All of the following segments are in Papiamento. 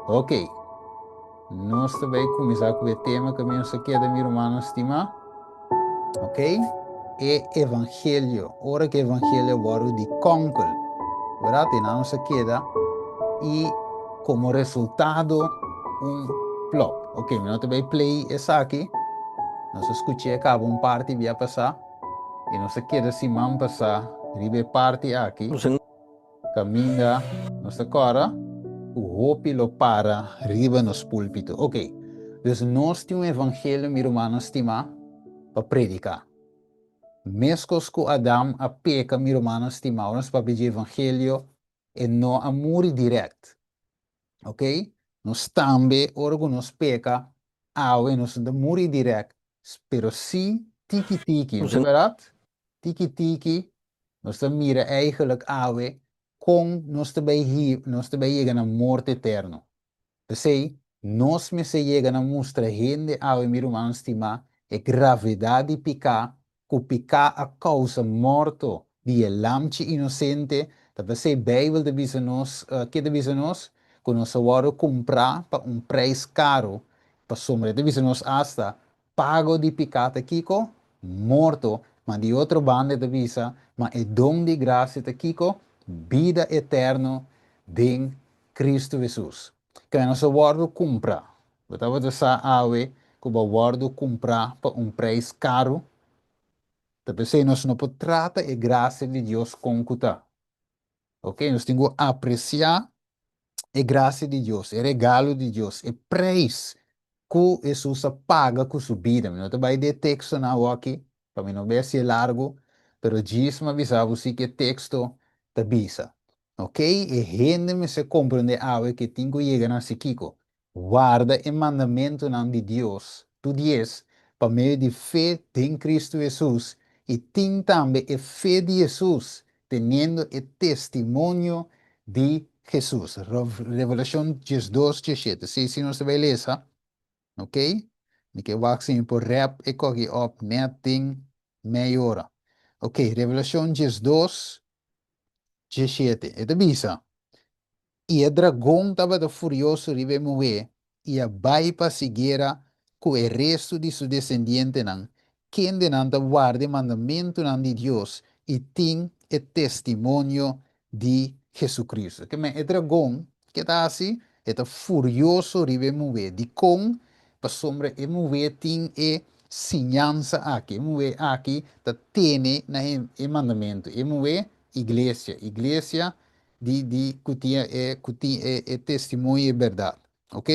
Ok. Nos ta bai kuminsá ku e tema ku mi nos a keda, mi rumannan stimá. Ok? E evangelio. Ora ku e evangelio a wòrdu di kònkel, bèrdat? I nan nos a keda i komo resultado un plòp. Ok, mi no ta bai play esaki. Nos a skuch'é kaba un parti bia pasá i nos a keda siman pasá riba e parti aki. Kaminda nos ta kòrda ku hopi lo para riba nos púlpito. Ok, dus nos tin un evangelio, mi rumannan stimá, pa prediká. Meskos ku Adam a peka, mi rumannan stimá, ora nos papia dje evangelio, e no a muri dirèkt. Ok, nos tambe ora ku nos peka awe nos no ta muri dirèkt, pero sí tiki tiki, no ta bèrdat? Tiki tiki nos ta mira eigenlijk awe kon nos ta bai nos ta bai yega na morto eterno. P'esei, nos mester yega na mustra hende awe, mi rumannan stimá, e gravedat di piká, ku piká a kousa morto di e lamchi inosente. Ta p'esei Beibel ta bisa nos, ke ta bisa nos? Ku nos a wòrdu kumprá pa un preis karu, pasobra e ta bisa nos asta, Pago di piká ta kiko? Morto. Ma di otro banda e ta bisa, ma e don di grasia ta kiko? Bida eterno den Kristu Hesus. Kende nos a wòrdu kumprá. Bo tabata sa awe ku bo a wòrdu kumprá pa un preis karu? Ta p'esei nos no por trata e grasia di Dios kon ku ta. Ok, nos tin ku apresiá e grasia di Dios, e regalo di Dios, e preis ku Hesus a paga ku su bida. Mi no ta bai den e tekstonan awoki, pa mi no bai hasié largu, pero djis mi a bisa bo si ku e teksto ta bisa. Ok, e hende mester komprendé awe ku e tin ku yega na hasi kiko? Warda e mandamentunan di Dios, tur dies, pa medio di fe den Kristu Hesus, i tin tambe e fe di Hesus, teniendo e testimonio di Hesus. Revelashon 12, 17. Sí, si nos ta bai lesa, ok? Mi ke wak si mi por rèp e koki òp nèt den mei ora. Ok, Revelashon 12, 17. E ta bisa, I e dragon tabata furioso riba e muhé i a bai pa hasi guera ku e restu di su desendientenan, kendenan ta warda e mandamentunan di Dios i tin e testimonio di Jesucristo. Ke men e dragon ke ta hasi? E ta furioso riba e muhé. Dikon? Pasobra e muhé tin e siñansa aki. E muhé aki ta tene na e mandamentu. E muhé, iglesia. Iglesia di di ku tin e ku tin e e testimonio e bèrdat. Ok?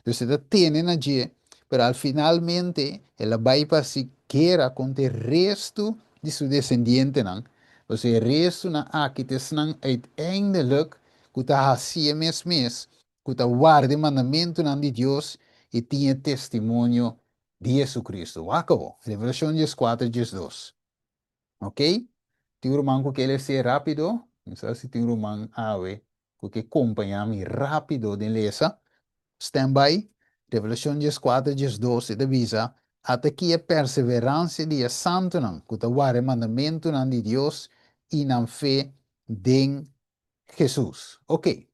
Dus e ta tene na dje, pero al finalmente el a bai pa hasi gera kontra e restu di su desendientenan. Pasobra e restunan aki ta esnan uiteindelijk ku ta hasié mes mes, ku ta warda e mandamentunan di Dios i tin e testimonio di Jesucristo. Wak awor, Revelashon 14, 12. Ok? Tin un ruman ku ke lesa rápido? Mi sa si tin un ruman awe ku ke kompañá mi rápido den lesa. Stand by. Revelashon 14, 12 e ta bisa, Ata ki e perseveransia di e santunan ku ta warda e mandamentunan di Dios i nan fe den Hesus. Ok,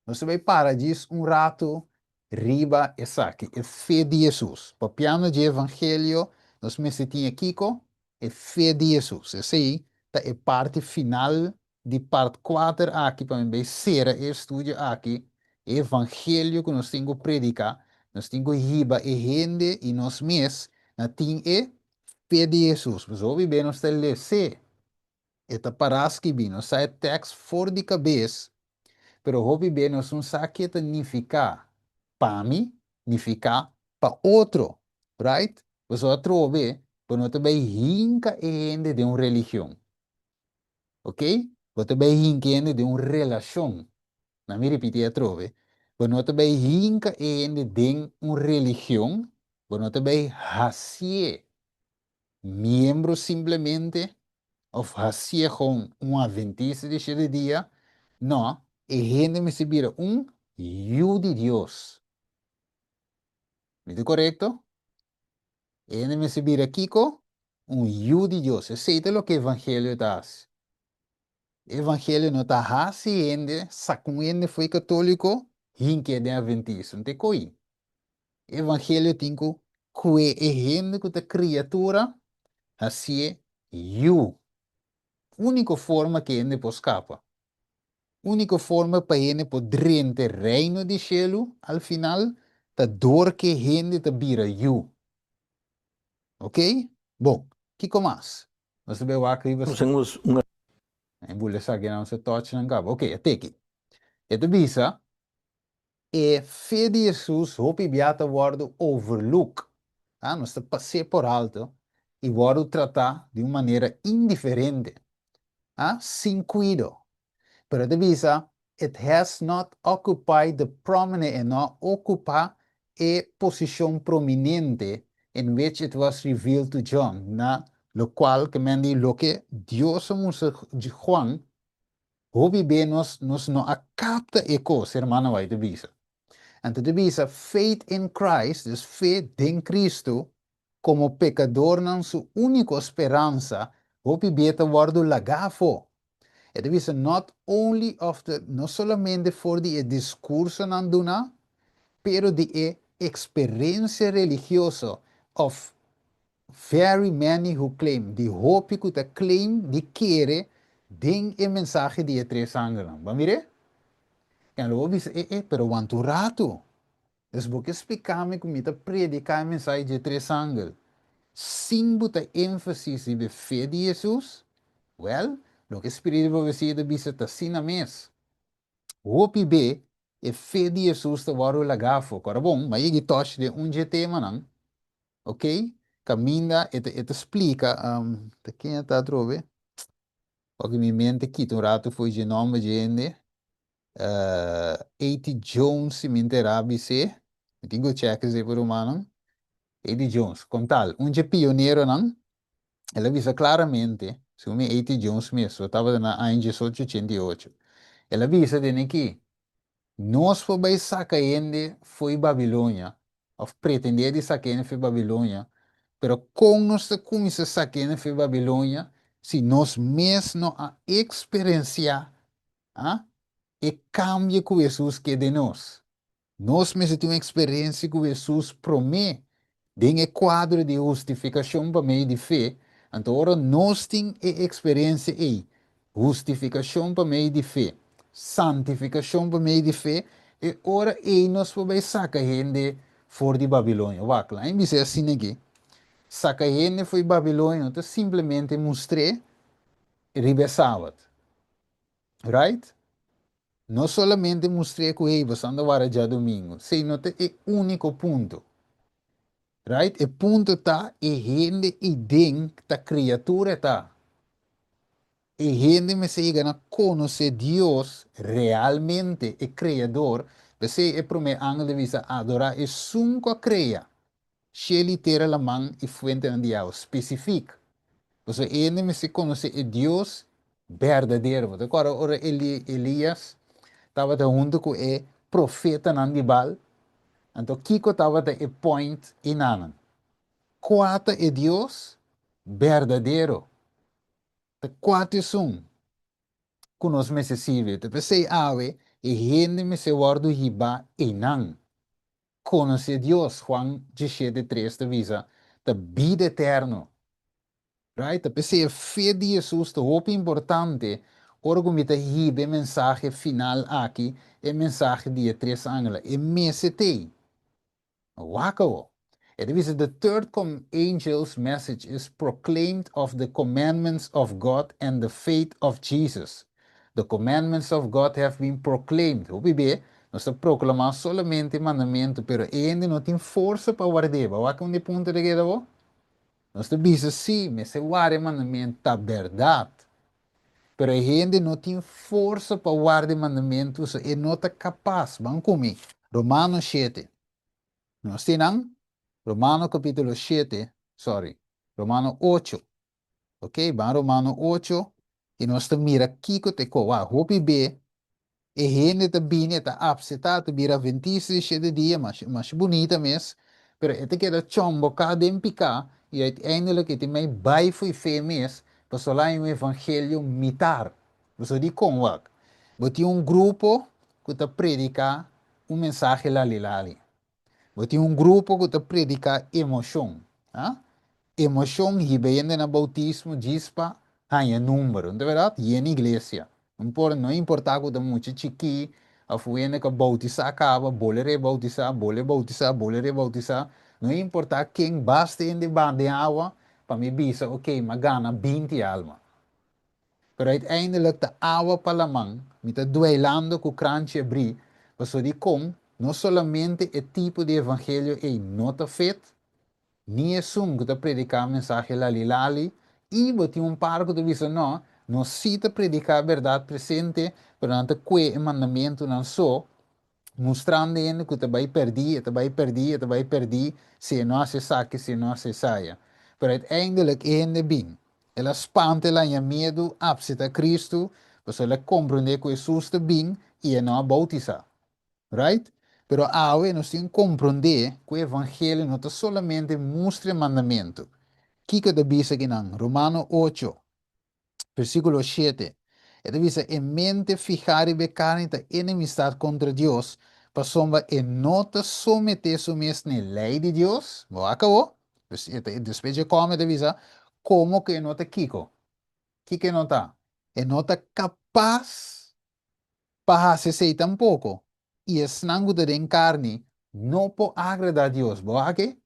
nos ta bai para djis un ratu riba esaki, e fe di Hesus. Papiando dje evangelio, nos mester tin e kiko? E fe di Hesus. Esei ta e parti final di part kuater aki pa mi bai sera e estudio aki, e evangelio ku nos tin ku prediká, nos tin ku hiba e hende i nos mes na tin e fe di Hesus. Pasobra hopi be nos ta les'é. E ta pará skibí. Nos sa e tèks for di kabes, pero hopi be nos no sa ke ta nifiká pa mi, nifiká pa otro. Right? Pasobra atrobe bo no ta bai hinka e hende den un religion. Ok? Bo ta bai hinka e hende den un relashon. Na mi ripití atrobe, bo no ta bai hinka e hende den un religion, bo no ta bai hasié miembro simplemente of hacié gewoon un adventista di shete dia, no, e hende mester bira un yu di Dios. Mi ta korekto? E hende mester bira kiko? Un yu di Dios. Esei ta loke evangelio ta hasi. Evangelio no ta hasi hende, saka un hende fo'i katoliko, hink'é den Adventismo. Te koi. Evangelio tin ku kue e hende ku ta kriatura hasié yu. Úniko forma ku hende por skapa. Úniko forma pa hende por drenta e Reino di shelu al final ta dor ku e hende ta bira yu. Ok? Bon, kiko mas? Nos ta bai wak riba. Nos tin un. E bula esaki nan sa touch nan kaba. Ok, a teki. E ta bisa, E fe di Hesus hopi bia ta wòrdu overlook, a nos ta pas'é por alto i wòrdu tratá di un manera indiferente, a sin kuido. Pero e ta bisa, It has not occupied the prominent, e no a okupá e posishon prominente in which it was revealed to John, na lokual ke men di loke Dios a mustra Juan. Hopi be nos nos no a kapta e kos, hermana White ta bisa. Anto ta bisa faith in Christ, dus fe den Cristo, komo pekadornan su úniko speransa, hopi be ta wòrdu lagá afó. E ta bisa not only of the, no solamente for di e diskursonan duná, pero di e eksperensia religioso òf Very many who claim, di hopi ku ta claim di kere den e mensahe di e tres angelnan. Bo a mir'é? En lo bo bisa, e e, pero wanta un ratu. Dus bo ke splika mi ku mi ta prediká e mensahe di e tres angel sin bo ta énfasis riba e fe di Hesus? Wèl, loke e spiritu di profesia ta bisa ta asina mes. Hopi be e fe di Hesus ta wòrdu lagá afó. Kòrda bon, m'a yega i tòch den un dje temanan. Ok, kaminda e ta e ta splika ta ken e ta atrobe? Ok mi mente kita un ratu fo'i dje nòmber dje hende. A.T. Jones si mi entera bis'é. Mi tin ku chèk esei pa rumannan. A.T. Jones, kon tal, un dje pioneronan, el a bisa klaramente, segun mi A.T. Jones mes, so tabata na aña 1888, el a bisa den aki, Nos por bai saka hende fo'i Babilonia, òf pretendé di saka hende fo'i Babilonia, pero kon nos ta kuminsá saka hende fo'i Babilonia si nos mes no a eksperensiá e kambio ku Hesus ke den nos? Nos mester tin un eksperensia ku Hesus promé den e kuadro di hustifikashon pa medio di fe. Anto ora nos tin e eksperensia ei, hustifikashon pa medio di fe, santifikashon pa medio di fe, e ora ei nos por bai saka hende for di Babilonia. Wak, laña bisa asina aki, saka hende for di Babilonia no ta simplemente mustr'é riba e sabat. Right? No solamente mustr'é ku hey, boso anda wara djadumingu. Esei no ta e úniko punto. Right? E punto ta e hende eiden ta kriatura e ta. E hende mester yega na konosé Dios realmente, e Kreador. P'esei e promé angel ta bisa, Adorá esun ku a krea Shel i tera laman i fuentenan di awa spesifik. Pasobra e hende mester konosé e Dios berdadero. Bo ta kòrda ora Elias tabata huntu ku e profetanan di Baal? Anto kiko tabata e point enanan? Kua ta e Dios berdadero? Ta kua ta esun ku nos mester sirbi? Ta p'esei awe e hende mester wòrdu hibá einan. Konosé Dios, Juan diesshete tres ta bisa, ta bida eterno. Right? Ta p'esei e fe di Hesus ta hopi importante ora ku mi ta hiba e mensahe final aki, e mensahe di e tres angelnan. E mester t'ei. Wak awo. E ta bisa, The third angel's message is proclaimed of the commandments of God and the faith of Jesus. The commandments of God have been proclaimed. Hopi be, nos ta proclama solamente e mandamentu, pero e hende no tin forsa pa ward'é. Bo a wak unda e punto ta keda bo? Nos ta bisa, sí, mester warda e mandamentu, ta berdad. Pero e hende no tin forsa pa warda e mandamentu, so e no ta capas. Ban cu mi. Romano shete. Nos tin nan? Romano capitulo shete, sorry, Romano ocho. Ok, ban Romano ocho i nos ta mira kiko ta e ko. Wak, hopi be e hende ta bini, e ta apseta, ta bira adventista di shete dia, masha, masha bunita mes, pero e ta keda chomboká den piká i uiteindelijk e tin mei bai fo'i fe mes, pasobra la un evangelio mitar. Bo sa dikon? Wak, bo tin un grupo ku ta prediká. un mensahe lali lali. Bo tin un grupo ku ta prediká emoshon. Ah? Emoshon hiba hende na boutismo djis pa haña number, no ta bèrdat? Yena iglesia. No por, no importá ku ta mucha chikí òf un hende ku a boutisá kaba, bole reboutisá, bole boutisá, bole reboutisá, no importá ken, basta hende baha den awa pa mi bisa, ok, mi a gana 20 alma. Pero uiteindelijk ta awa pa laman, mi ta dueilando ku kranchi abrí, pasobra dikon no solamente e tipo di evangelio ei no ta fet, ni esun ku ta prediká mensahe lali lali, i bo tin un par ku ta bisa no, nos sí ta prediká bèrdat presente, pero nan ta kue e mandamentunan so, mustrando hende ku ta bai pèrdí, e ta bai pèrdí, e ta bai pèrdí, si e no hasi esaki, si e no hasi esaya. Pero uiteindelijk e hende bin. El a spanta, el a haña miedu, apseta Kristu, pasobra el a komprondé ku Hesus ta bin i e no a boutisá. Right? Pero awe nos tin komprondé ku e evangelio no ta solamente mustra e mandamentu. Kiko ta bisa akinan? Romano 8, versíkulo 7. E ta bisa, E mente fihá riba e karni ta enemistat kontra Dios, pasobra e no ta someté su mes na e lei di Dios. Bo a akabó? Despues dje kòme e ta bisa, Komo ku e no ta kiko? Kiko e no ta? E no ta kapas pa hasi esei tampoko, i esnan ku ta den karni no por agradá Dios. Bo wak aki?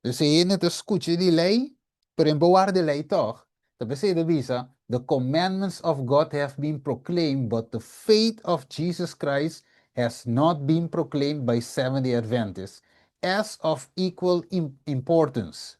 Dus e hende ta skucha di lei, pero e no por warda e lei tòg. Ta p'esei ta bisa, The commandments of God have been proclaimed, but the faith of Jesus Christ has not been proclaimed by Seventh-day Adventists as of equal importance.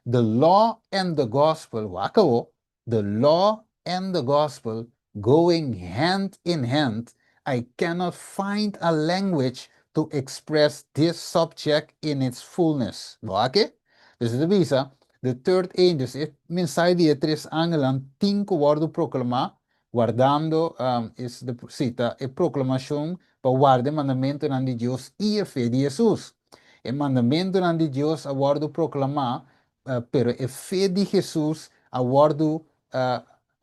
The law and the gospel, wak awo, The law and the gospel going hand in hand, I cannot find a language to express this subject in its fullness. Bo a ke? Dus e ta bisa, the third angel, e mensahe di e tres angelnan tin ku wòrdu proklamá, wardando, is the, sí, ta e proklamashon pa warda e mandamentunan di Dios i e fe di Hesus. E mandamentunan di Dios a wòrdu proklamá Pero e fe di Hesus a wòrdu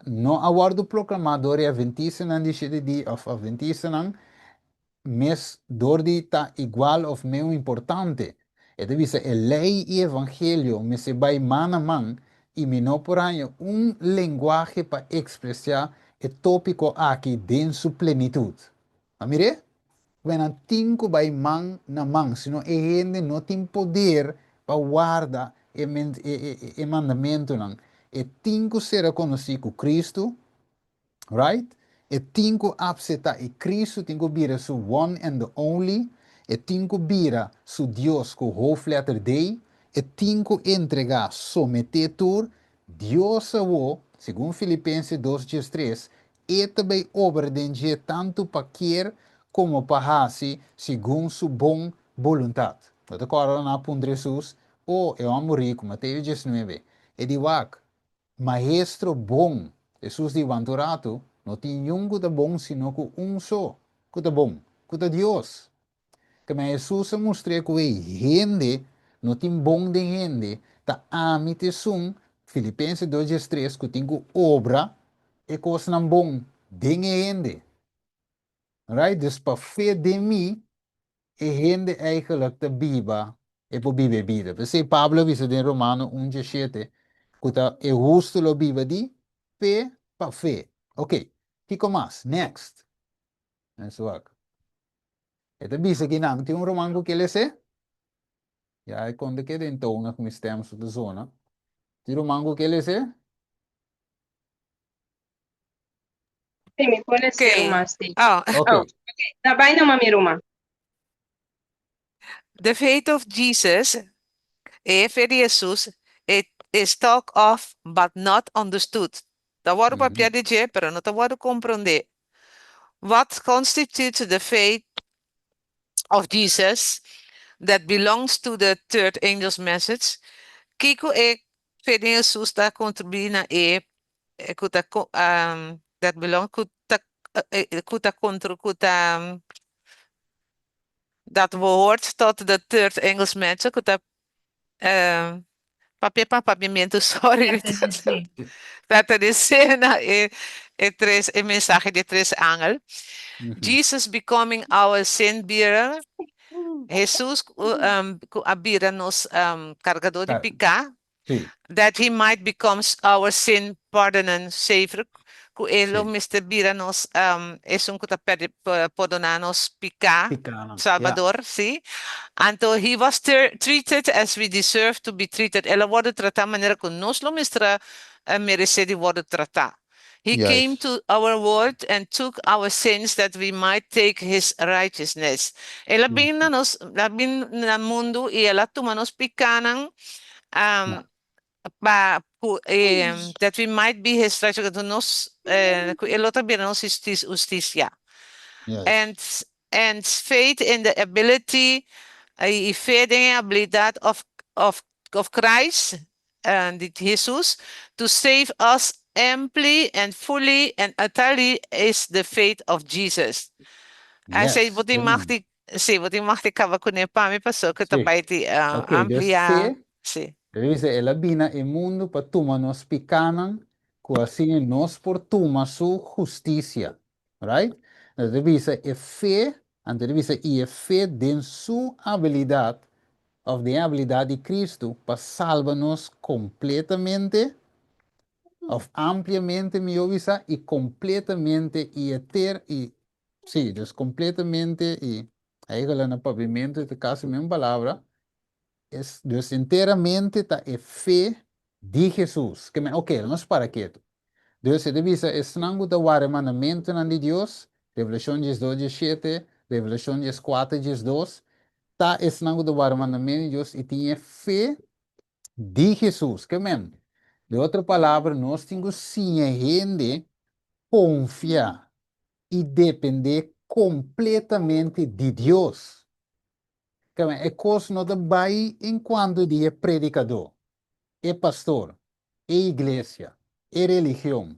no a wòrdu proklamá dor e Adventistanan di shete dia òf Adventistanan mes dor di ta igual òf meun importante. E ta bisa e lei i evangelio mester bai man na man i mi no por haña un lenguahe pa ekspresá e tópiko aki den su plenitut. A mir'é? Ku nan tin ku bai man na man, sino e hende no tin poder pa warda e e mandamentunan. E tin ku sera konosí ku Kristu, right? E tin ku apseptá i Kristu tin ku bira su one and the only, e tin ku bira su Dios ku hoofdletter D, e tin ku entregá, someté tur, Dios awó, segun Filipenses 2 diestres, E ta bay obra den dje tantu pa kier como pa haci segun su bon boluntad. Bo ta corda nan a puntra Jesus, O, e homber ricu, Mateo 19, e di wak, Maestro bon. Jesus di, Wantu ratu, no tin niun cu ta bon sino cu un so cu ta bon, cu ta Dios. Keme Hesus a mustr'é ku ei hende no tin bon den hende, ta ami ta esun, Filipenses 2 diestres, ku tin ku obra e kosnan bon den e hende. Right? Dus pa fe den mi, e hende eigenlijk ta biba, e por biba e bida. P'esei Pablo a bisa den Romano 1 17 ku ta e hustu lo biba di fe pa fe. Ok, kiko mas? Next. Wak. E ta bisa ki nan tin un ruman ku ke les'é. Ya e konta keda den tono ku mi stem su ta zona. Tin ruman ku ke les'é? Sí, mi por les'é, Ok. ruman, sí. Oh. Ok. Oh, ok. Ta bai numa, mi ruman. The faith of Jesus, e fe di Hesus, it is talked of but not understood. Ta wòrdu papia di dje, pero no ta wòrdu komprondé. What constitutes the faith of Jesus that belongs to the third angel's message? Kiko e fe di Hesus ta kontribuí na e ku ta that belong ku ta ku ta ku ta dat behoort tot de third angel's message ku ta papia pa papiamentu sorry Pertenesé. Pertenesé na e E tres, e mensahe di tres angel. Jesus becoming our sin bearer. Jesus ku a bira nos kargadó di piká. That he might become our sin pardoning savior. Ku e lo mester bira nos esun ku ta pordoná nos piká. Salbador, sí. Anto he was treated as we deserve to be treated. El a wòrdu tratá manera ku nos lo mester a meresé di wòrdu tratá. He came to our world and took our sins that we might take his righteousness. El a bin na nos, a bin na mundu i el a tuma nos pikánan pa ku that we might be his righteousness, nos ku e lo ta bira nos hustisia. And faith in the ability i fe den e abilidat of Christ, di Jesus, to save us amply and fully and utterly is the faith of Jesus. Esei bo tin mag di, sí, bo tin mag di kaba kuné pa mi pasobra ku ta bai di amplia. Sí. E bisa el a bini na e mundu pa tuma nos pikánan ku asina nos por tuma su hustisia. Right? Anto e bisa e fe, anto e bisa i e fe den su abilidat òf den e abilidat di Kristu pa salba nos kompletamente òf ampliamente mihó bisa i kompletamente i eter i sí, dus kompletamente i eigenlijk na papiamentu ta kasi mesmo palabra, es dus enteramente ta e fe di Hesus. Ke men, oke, nos para ketu. Dus e ta bisa esnan ku ta warda e mandamentunan di Dios, Revelashon 12 17, Revelashon 14 12, ta esnan ku ta warda mandamentu di Dios i tin e fe di Hesus. Ke men, di otro palabra, nos tin ku siña hende konfia i dependé kompletamente di Dios. Ke men, e kos no ta bai en kuanto di e predikadó, e pastor, e iglesia, e religion,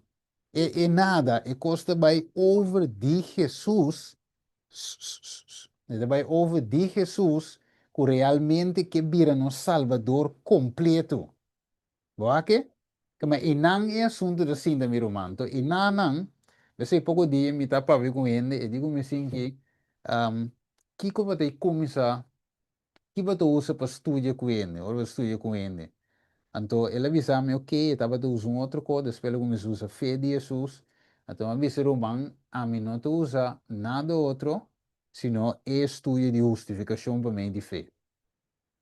e e nada, e kos ta bai over di Hesus, e ta bai over di Hesus ku realmente ke bira nos Salbador kompleto. Bo a ke? Kema einan e asuntu ta sinta mi ruman. Anto einanan, p'esei poko dia mi ta papia ku hende, e di ku mi sinti, kiko bo ta kuminsá Ki bo ta usa pa studia ku hende, ora bo ta studia ku hende? Anto el a bisa mi, ok, e tabata usa un otro kos, despues el a kuminsá usa fe di Hesus. Anto mi a bisa, Ruman, ami no ta usa nada otro sino e estudio di hustifikashon pa medio di fe.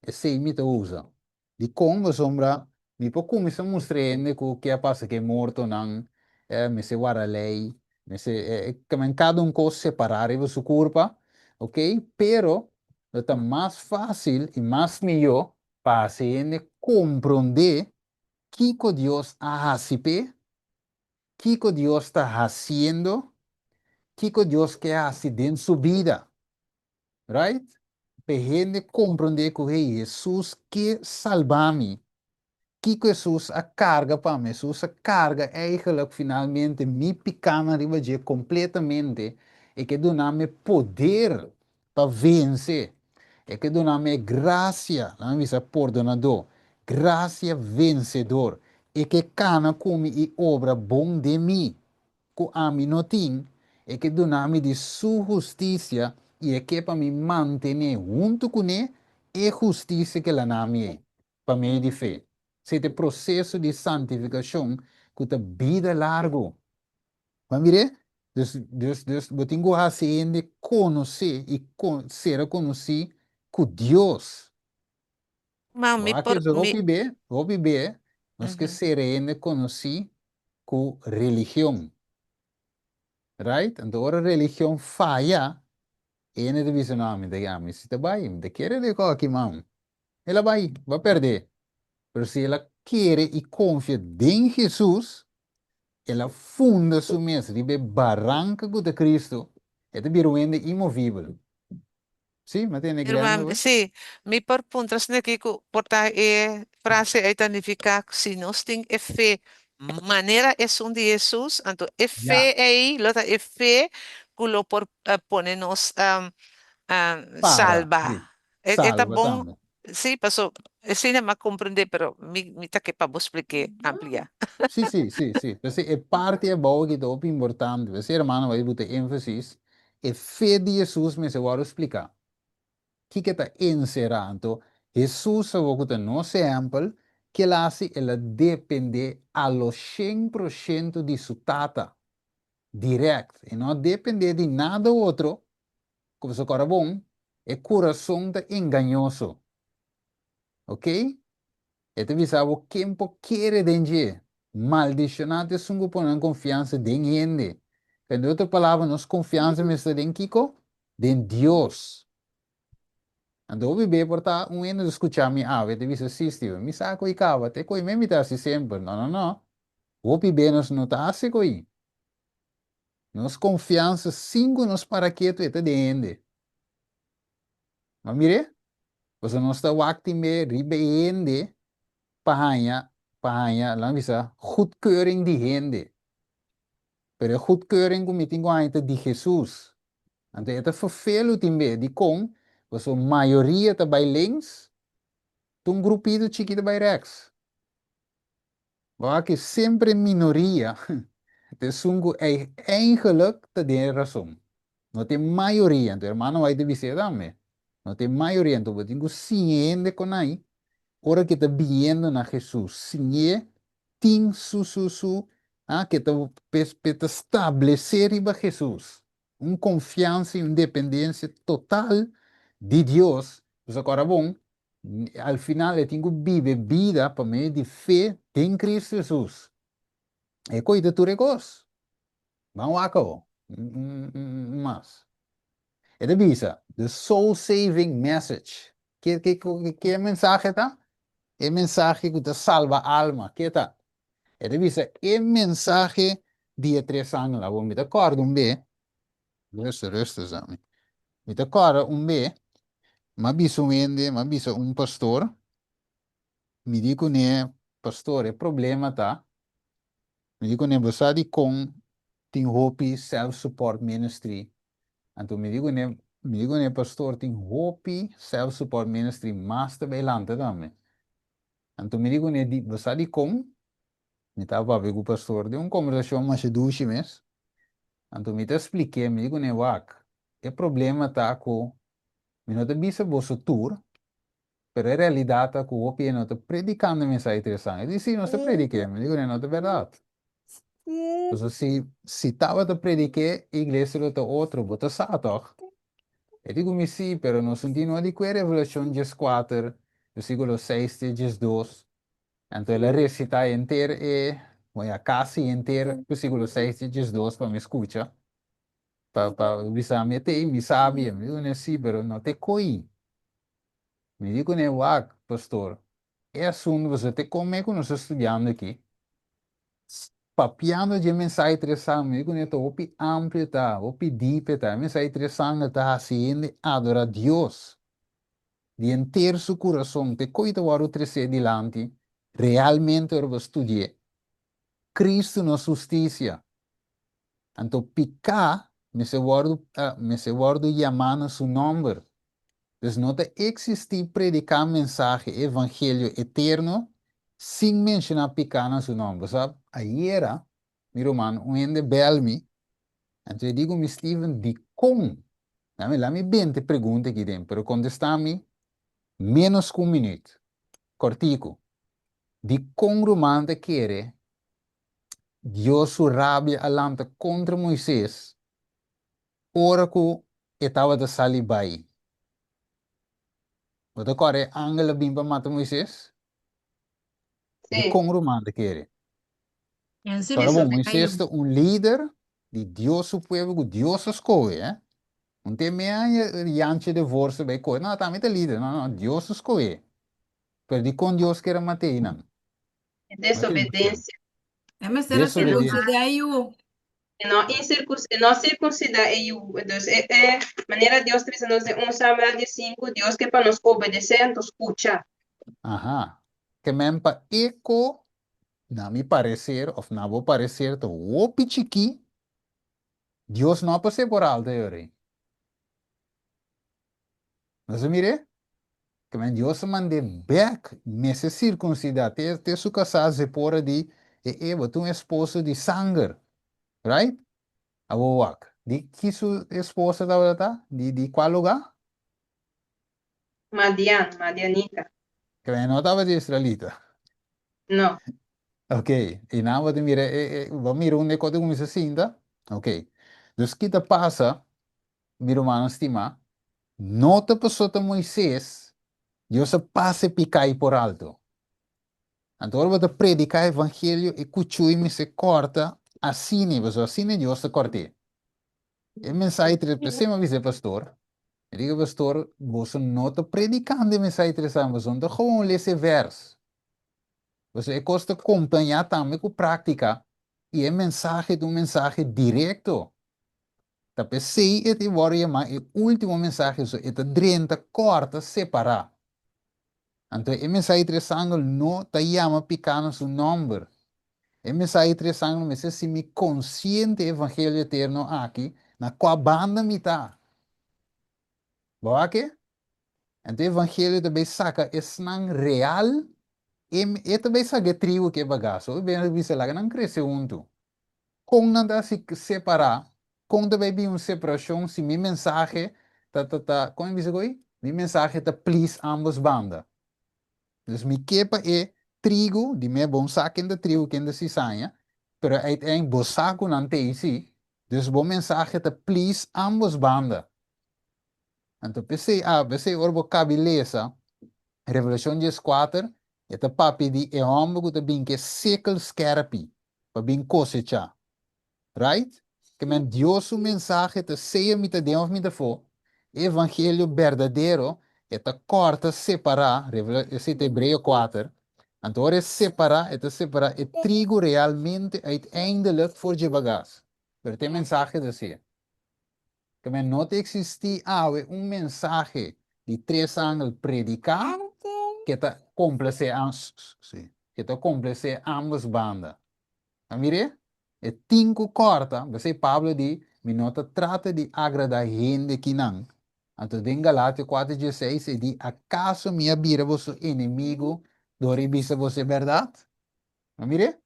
Esei mi ta usa. Dikon? Pasobra mi por kuminsá mustra hende ku ke a pasa ku e mortonan, mester warda lei, mester kada un kos separá riba su kurpa, ok, pero lo ta mas fásil i mas mihó pa hasi hende komprondé kiko Dios a hasi p'e, kiko Dios ta hasiendo, kiko Dios ke hasi den su bida. Right? P'e hende komprondé ku, hey, Hesus ke salba mi. Kiko Hesus a karga pa mi? Hesus a karga eigenlijk finalmente mi pikánan riba dje kompletamente. E ke duna mi poder pa vense. E ke duna mi e grasia, laga mi bisa pordonadó, grasia vensedor. E ke kana ku mi i obra bon den mi. Ku ami no tin, e ke duna mi di su hustisia i e ke pa mi mantené huntu kuné e hustisia ku el a na mi ei, pa medio di fe. Esei ta e proseso di santifikashon ku ta bida largu. Bo a mir'é? Dus, dus, dus bo tin ku hasi hende konosé i sera konosí ku Dios. Ma mi Bo a por, keda mi. hopi be, hopi be, nos ke sera hende konosí ku religion. Right? Anto ora religion faya, e hende ta bisa, no, ami ta, ami si ta bai, mi ta kere den koki, man. El a bai, bo a perdé. Pero si el a kere i konfia den Hesus, el a funda su mes riba e baranka ku ta Cristo, e ta bira un hende imovibel. Sí, mi a tende Herman, Glenda hoy. sí, mi por puntra asina aki ku por ta e frase ei ta nifiká ku si nos tin e fe manera esun di Hesus, anto e fe ei lo ta e fe ku lo por pone nos Para, salba. sí, E ta salba bon, tambe. Sí, paso esei m'a komprondé, pero mi ta ke pa bo splik'é amplia. Sí. Pues e parti abou ku ta hopi importante. Pues ruman bai pone énfasis. E fe di Hesus mester wòrdu spliká. Kiko ta enserá? Anto, Hesus ku ta nos ehèmpel, ku el a hasi, el a dependé a lo 100% di su tata. Direct. E no a dependé di nada otro. Komo se kòrda bon, e kurason ta engañoso. Ok? E ta bisa bo ken por kere den dje. Maldishoná ta esun ku pone nan konfiansa den hende. Den otro palabra, nos konfiansa mester den kiko? Den Dios. Anto hopi be por ta un hende ta skucha mi awe ta bisa, sí, Steven, mi sa ku i kaba, te ku i mi ta hasi semper. No, no, no. Hopi be nos no ta hasi ku i. Nos konfiansa sin ku nos para ketu e ta den hende. Ma mire, pasobra nos ta wak tin be riba e hende pa haña, pa haña, laga bisa, goedkeuring di hende. Pero e goedkeuring ku mi tin ku haña ta di Hesus. Anto e ta ferfelu tin be, dikon? Pasobra mayoria ta bai links, ta un grupito chiki ta bai rèks. Bo wak ke semper e minoria ta esun ku eigenlijk ta den e rason. No ta e mayoria. Anto hermano White ta bis'é tambe. No ta e mayoria. Anto bo tin ku siña hende kon ai ora ke ta biniendo na Hesus. Siñ'é tin su su su ah ke ta pe ta stablesé riba Hesus. Un konfiansa i un dependensia total di Dios. Pasobra kòrda bon, al final e tin ku biba bida pa medio di fe den Kristu Hesus. E koita tur e kos. Ban wak awo un mas. E ta bisa, the soul saving message. Ke ke ke mensahe ta? E mensahe ku ta salba alma. Ke ta? E ta bisa e mensahe di e tres angel. Awor mi ta kòrda un be, rustig rustig sa mi. Mi ta kòrda un be, m'a bisa un hende, m'a bisa un pastor, mi di kuné, pastor e problema ta, Mi di kuné, bo sa dikon tin hopi self support ministry? Anto mi di kuné, mi di kuné, pastor, tin hopi self support ministry mas ta bai lanta tambe. Anto mi di kuné, di, bo sa dikon? Mi tabata papia ku pastor den un kombersashon masha dushi mes. Anto mi ta splik'é, mi di kuné, wak, e problema ta ku mi no ta bisa boso tur, Pero e realidad ta cu hopi hende no ta predicando e mensahe interesante. E di, si, nos ta prediké. Mi di, no ta berdad. Pasobra si, si tabata prediké, e iglesia lo ta otro. Bo ta sa, toch? E di cu mi, si, pero nos no tin no di cue Revelacion 14, versiculo 6 te 12. Anto el a recita henter e, bueno, ya casi henter versiculo 6 te 12 pa mi scucha. Pa, pa bisa mi, te, mi sabi. Mi di, si, pero no te coi. Mi di kuné, Wak, pastor, e asuntu pasobra te kome ku nos ta studiando aki, papiando dje mensahe interesante, mi di kuné ta hopi amplio ta, hopi dip ta, e mensahe interesante ta hasi hende adora Dios di henter su kurason, te koe ta wòrdu tresé dilanti realmente ora bo studi'é. Kristu nos hustisia. Anto piká mester wòrdu mester wòrdu yamá na su nòmber. Dus no ta eksistí prediká mensahe evangelio eterno sin menshoná piká na su nòmber. Sa, ayera, mi ruman, un hende bèl mi, anto e di ku mi, Steven, dikon? Lami lami bente pregunta aki den, pero kontestá mi ménos ku un minüt. Kòrtiku. Dikon ruman ta kere Dios su rabia a lanta kontra Moises ora ku e tabata sali bai. Bo ta kòrda e angel a bin pa mata Moises? Sí. Dikon ruman ta kere? En Ora bon, sirkunsidá Moises yu. ta un lider di Dios su pueblo ku Dios a skohe, eh. Un te me aña Jantje de Vos ta bai kohe, no, tambe ta lider, no, no, Dios a skohe. Pero dikon Dios kier a mat'é einan? Desobedensia. E mester a sirkunsidá e yu. E no incircun, e no sirkunsidá e yu. Dus e, e manera Dios ta bisa nos den 1 Samuel 15, Dios ke pa nos obedesé, anto skucha. Aha. Ke men pa eko, na mi pareser òf na bo pareser ta hopi chikí, Dios no a pas'é por alto e ora ei. Nos a mir'é? Ke men Dios a mand'é bèk, mester sirkunsidá, te te su kasá Zipora di, E e, bo ta un esposo di sanger. Right? Awor wak, di ki su esposa tabata ta? Di di kua lugá? Madian, madianita. Ke men no tabata israelita. No. Ok, i nan bo ta mira e e bo mira unda e kos ta kuminsá sinta? Ok. Dus ki ta pasa, mi rumannan stimá, no ta pasobra ta Moises, Dios a pasa e piká ei por alto. Anto ora bo ta prediká evangelio, e kuchú mester kòrta asina, pasobra asina Dios ta kòrt'é. E mensahe tres, p'esei mi a bisa e pastor, mi di ku e pastor, boso no ta predikando e mensahe tres aña, boso no ta gewoon lesa e vèrs. Pasobra e kos ta kompañá tambe ku práktika i e mensahe ta un mensahe direkto. Ta p'esei e ta wòrdu yamá e último mensahe, pasobra e ta drenta, kòrta, separá. Anto e mensahe tres angel no ta yama piká na su nòmber. E mensahe tres angel mester si mi konsiente e evangelio eterno aki, na kua banda mi ta. Bo wak e? Anto e evangelio ta bay saka esnan real, e e ta bay saka e trigo ku e bagas. Hopi bes nan ta bisa laga nan krese huntu. Kon nan ta hasi separá? Kon ta bay bin un separashon si mi mensahe ta ta ta, kon e bisa ku ei? Mi mensahe ta please ambos banda. Dus mi ke pa e trigo, di me bon sa ken ta trigo ken ta sisaña, pero uiteindelijk bo sa ku nan ta ei si, dus bo mensahe ta please ambos banda. Anto p'esei a p'esei ora bo kabi lesa Revelashon dieskuater, e ta papia di e hòmber ku ta bin ku e sikkel skèrpi pa bin kosechá. Right? Ke men Dios su mensahe ta sea mi ta den òf mi ta afó, e evangelio berdadero e ta kòrta separá, Revela esei ta Hebreo kuater, anto ora e separá e ta separá e trigo realmente uiteindelijk for dje bagas. Pero ta e mensahe ta así. Keme no ta eksistí awe un mensahe di tres angel prediká ke ta komplasé sí, ke ta komplasé ámbos banda. A mir'é? E tin ku kòrta, p'esei Pablo di, Mi no ta trata di agradá hende kinan. Anto den Galatio kuater dieseis e di, Akaso mi a bira boso enemigu dor di bisa boso e bèrdat? A mir'é?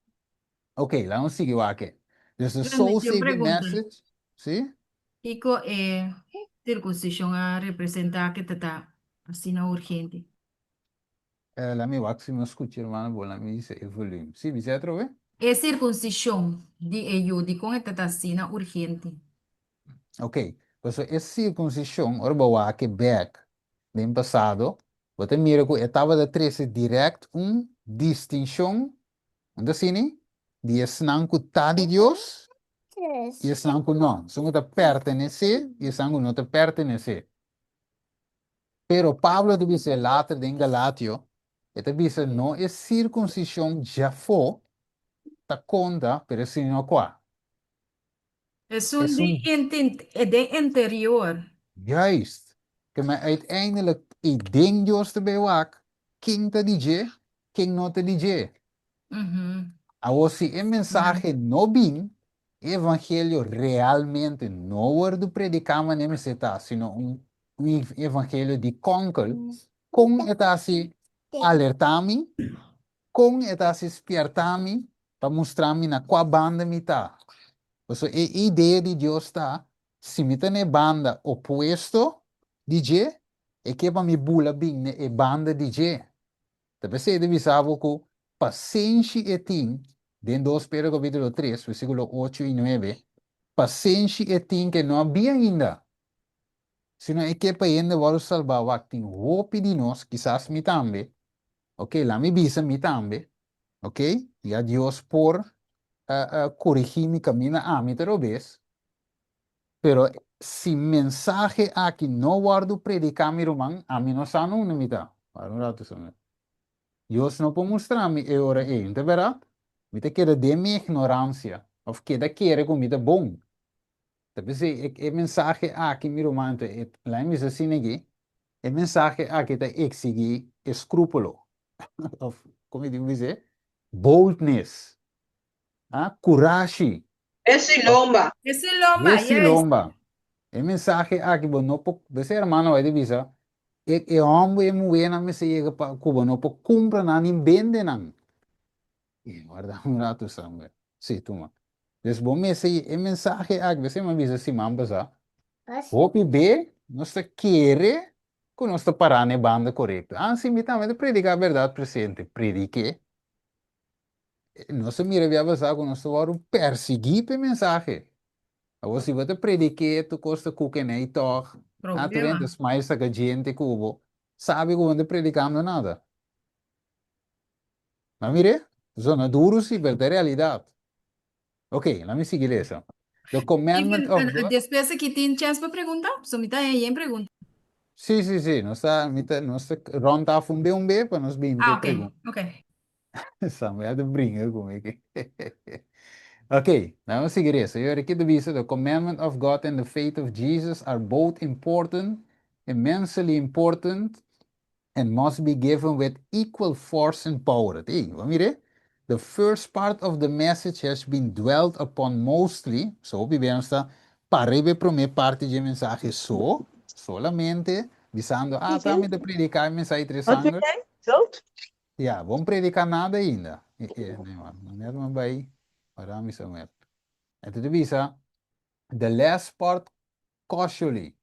Ok, laat nos sigui wak e. Dus de Grande, soul tin un saving pregunta. message, sí? Kiko e sirkunsishon a representá ke ta ta asina urgente? Eh, laat mi wak si mi a skucha hermano bon, laat mi bisa e volume. Sí, bisa atrobe? E sirkunsishon di e yu, dikon e ta ta asina urgente? Ok, pasobra e sirkunsishon, ora bo wak e bèk den pasado, bo ta mira ku e tabata trese dirèkt un distinshon Un ta asina di esnan ku ta di Dios i esnan ku no. Esun ku ta pertenesé i esnan ku no ta pertenesé. Pero Pablo ta bisa later den Galatio, e ta bisa no e sirkunsishon djafó ta konta, pero sino kua? Esun Esun di den interior. Juist. Ke men uiteindelijk i den Dios ta bay wak ken ta di dje, ken no ta di dje. Awor si e mensahe no bin, e evangelio realmente no wordu prediká manera mester ta, sino un un evangelio di konkel, kon e ta hasi alerta mi, kon e ta hasi spièrta mi pa mustra mi na kua banda mi ta. Pasobra e idea di Dios ta, si mi ta na e banda opuesto di dje, e ke pa mi bula bin na e banda di dje. Ta p'esei e ta bisa bo ku pasenshi e tin, den dos Pedro kapítulo tres, versíkulo ocho i nuebe, pasenshi e tin ke no a bin ainda, sino e ke pa hende wòrdu salbá. Wak, tin hopi di nos, kisas mi tambe, Ok, la mi bisa mi tambe, ok, ya Dios por corigi mi camina ami ta robes, pero si mensahe aki no wordo predica mi ruman, ami no sa na unda mi ta. Para un rato Samuel. Dios no por mustra mi e ora ey, no ta berdad? Mi ta keda den mi ignorancia, of keda kere cu mi ta bon. Ta p'esei e e mensahe aki, mi ruman, anto e laga mi bisa asina aki, e mensahe aki ta eksigí eskrúpulo, òf komo mi tin ku bis'é? Boldness, ah, kurashi. Besi lomba. Besi lomba, Besi yes. lomba. E mensahe aki bo no por, p'esei hermano bai ta bisa, E e hòmber i e muhénan mester yega pa ku bo no por kumpra nan ni bende nan. E warda un ratu Samuel. Sí, tuma. Dus bo mester e mensahe aki, p'esei mi a bisa siman pasá, hopi be nos ta kere ku nos ta pará na e banda korekto. Ah, sí, mi tambe ta prediká bèrdat presente. Predik'é. Nos a mira bia pasá ku nos ta wòrdu persiguí pa e mensahe. Awor si bo ta predik'é tur kos ta kukenei tòg, ah, tur hende ta smile saka djente ku bo, sabi ku bo no ta predikando nada. Nan mir'é? Zona duru sí, pero ta e realidat. Ok, laat mi sigui lesa. The commandment Steven, of God. despues aki tin chèns pa pregunta? So mi ta haña yen pregunta. Sí, sí, sí. Nos ta, mi ta, nos ta rond af un be un be pa nos bini Ah, ku ok, pregunta. ok. Samuel ta bringa ku mi aki. Ok, laat mi sigui lesa. Yo aki ta bisa, The commandment of God and the faith of Jesus are both important, immensely important, and must be given with equal force and power. Ey, bo mira? The first part of the message has been dwelt upon mostly, so hopi bia nos ta para riba e prome parti dje mensahe so, solamente, bisando, ah, ta mi ta predica e mensahe interesante. Ya, bo no predica nada ainda. E, e, nee, man, net man bai, para mi Samuel. Enton ta bisa, the last part cautiously.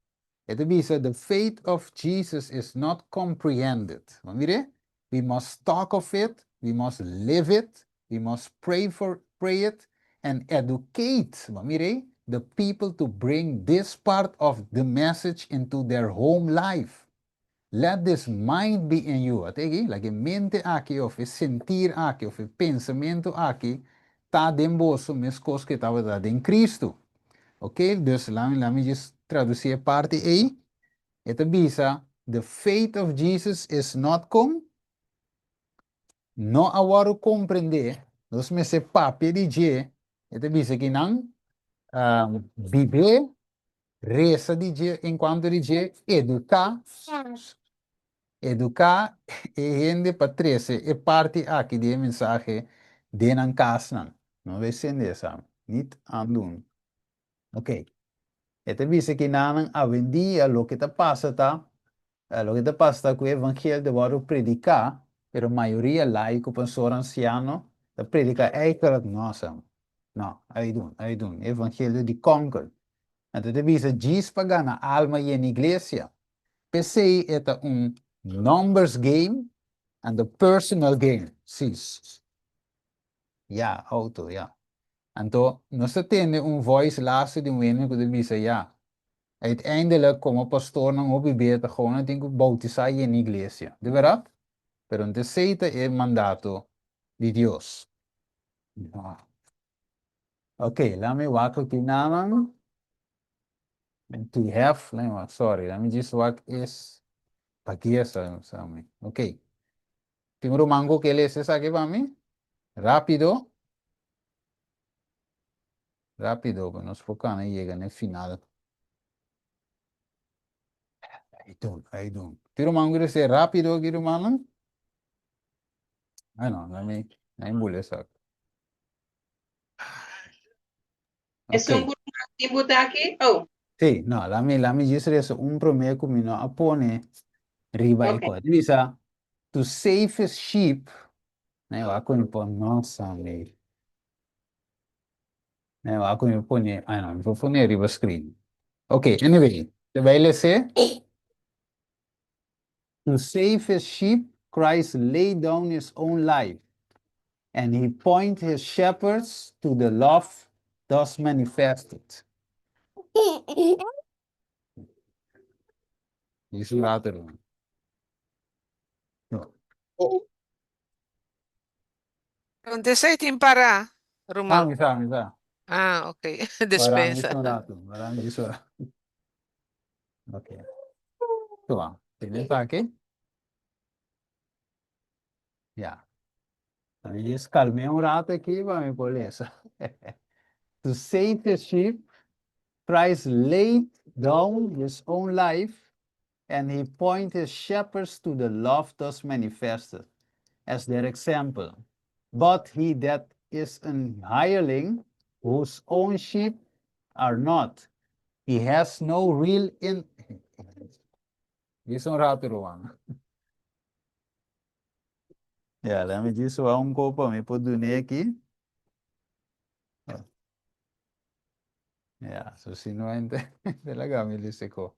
E ta bisa, The faith of Jesus is not comprehended. Bo mira? We must talk of it, we must live it, we must pray for pray it, and educate, bo mira? The people to bring this part of the message into their home life. Let this mind be in you. Ata aki, laga e mente aki of e sentir aki of e pensamentu aki ta den boso meskos ku e tabata den Kristu. Ok, dus lami lami djis tradusi e parti ei. E ta bisa, The faith of Jesus is not kon? No a wòrdu komprendé, nos mester papia di dje, e ta bisa kinan, bib'é Resa di dje en cuanto di dje educa, educa e hende pa trece e parti aki di e mensahe den nan casnan. No bay sende esa, niet aandoen. Ok. E ta bisa ki nanan awendia loke ta pasa ta, loke ta pasa ta cu e evangelio ta wordo predica, pero mayoria laico, pastor, anciano ta predica eigenlijk no sa. No, uitdoen, uitdoen. E evangelio di konkel. Anto ta bisa djis pa gana alma yena iglesia. P'esei e ta un numbers game anto personal game. Si. Ya, auto, ya. Anto nos ta tende un voice laatste di un hende ku ta bisa ya. Uiteindelijk komo pastornan hopi bia ta gou nan tin ku boutisá yena iglesia. Di bèrdat? Pero no ta esei ta e mandato di Dios. Ok, laat me wak aki naman. To have, laat me wak, sorry, laat me just wak is paki esa sa mi. Ok. Tin un ruman ku ke lesa esaki pa mi? Rápido. Rápido, pa nos por kana yega na e final. Ay dun, ay dun. Tin ruman ku lesa rápido aki rumannan? Ay no, laat me, laat me bula esaki. Esun Ok. ku ruman tin buta aki? Oh, Sí, no, la mi, la mi djis resa un promé ku mi no a pone riba e ok. kos. Bisa, to save his sheep, nee, wak ku mi pon, nossa, mi. Nee, wak ku mi pone, ay no, mi por pone riba screen. Ok, anyway, te bai les'é? To save his sheep, Christ laid down his own life, and he point his shepherds to the love thus manifested. Dis un rato, hermano. No. Contesei tin para, Ah, ruman. mi sa, mi sa. Ah, ok. Para mi Despensa. un rato, para mi un rato. Ok. Tuma, tene esaki. Ya. Mi djis kalm'é un rato aki pa mi por lesa. To save his sheep, Christ laid down his own life and he point his shepherds to the love thus manifested as their example. But he that is an hireling, whose own sheep are not, he has no real in. Bisa un rato, ruman. Ja, laat me djis wak un ko pa mi por dun'é aki. Ja, so si no ente, te laga mi lesa ko.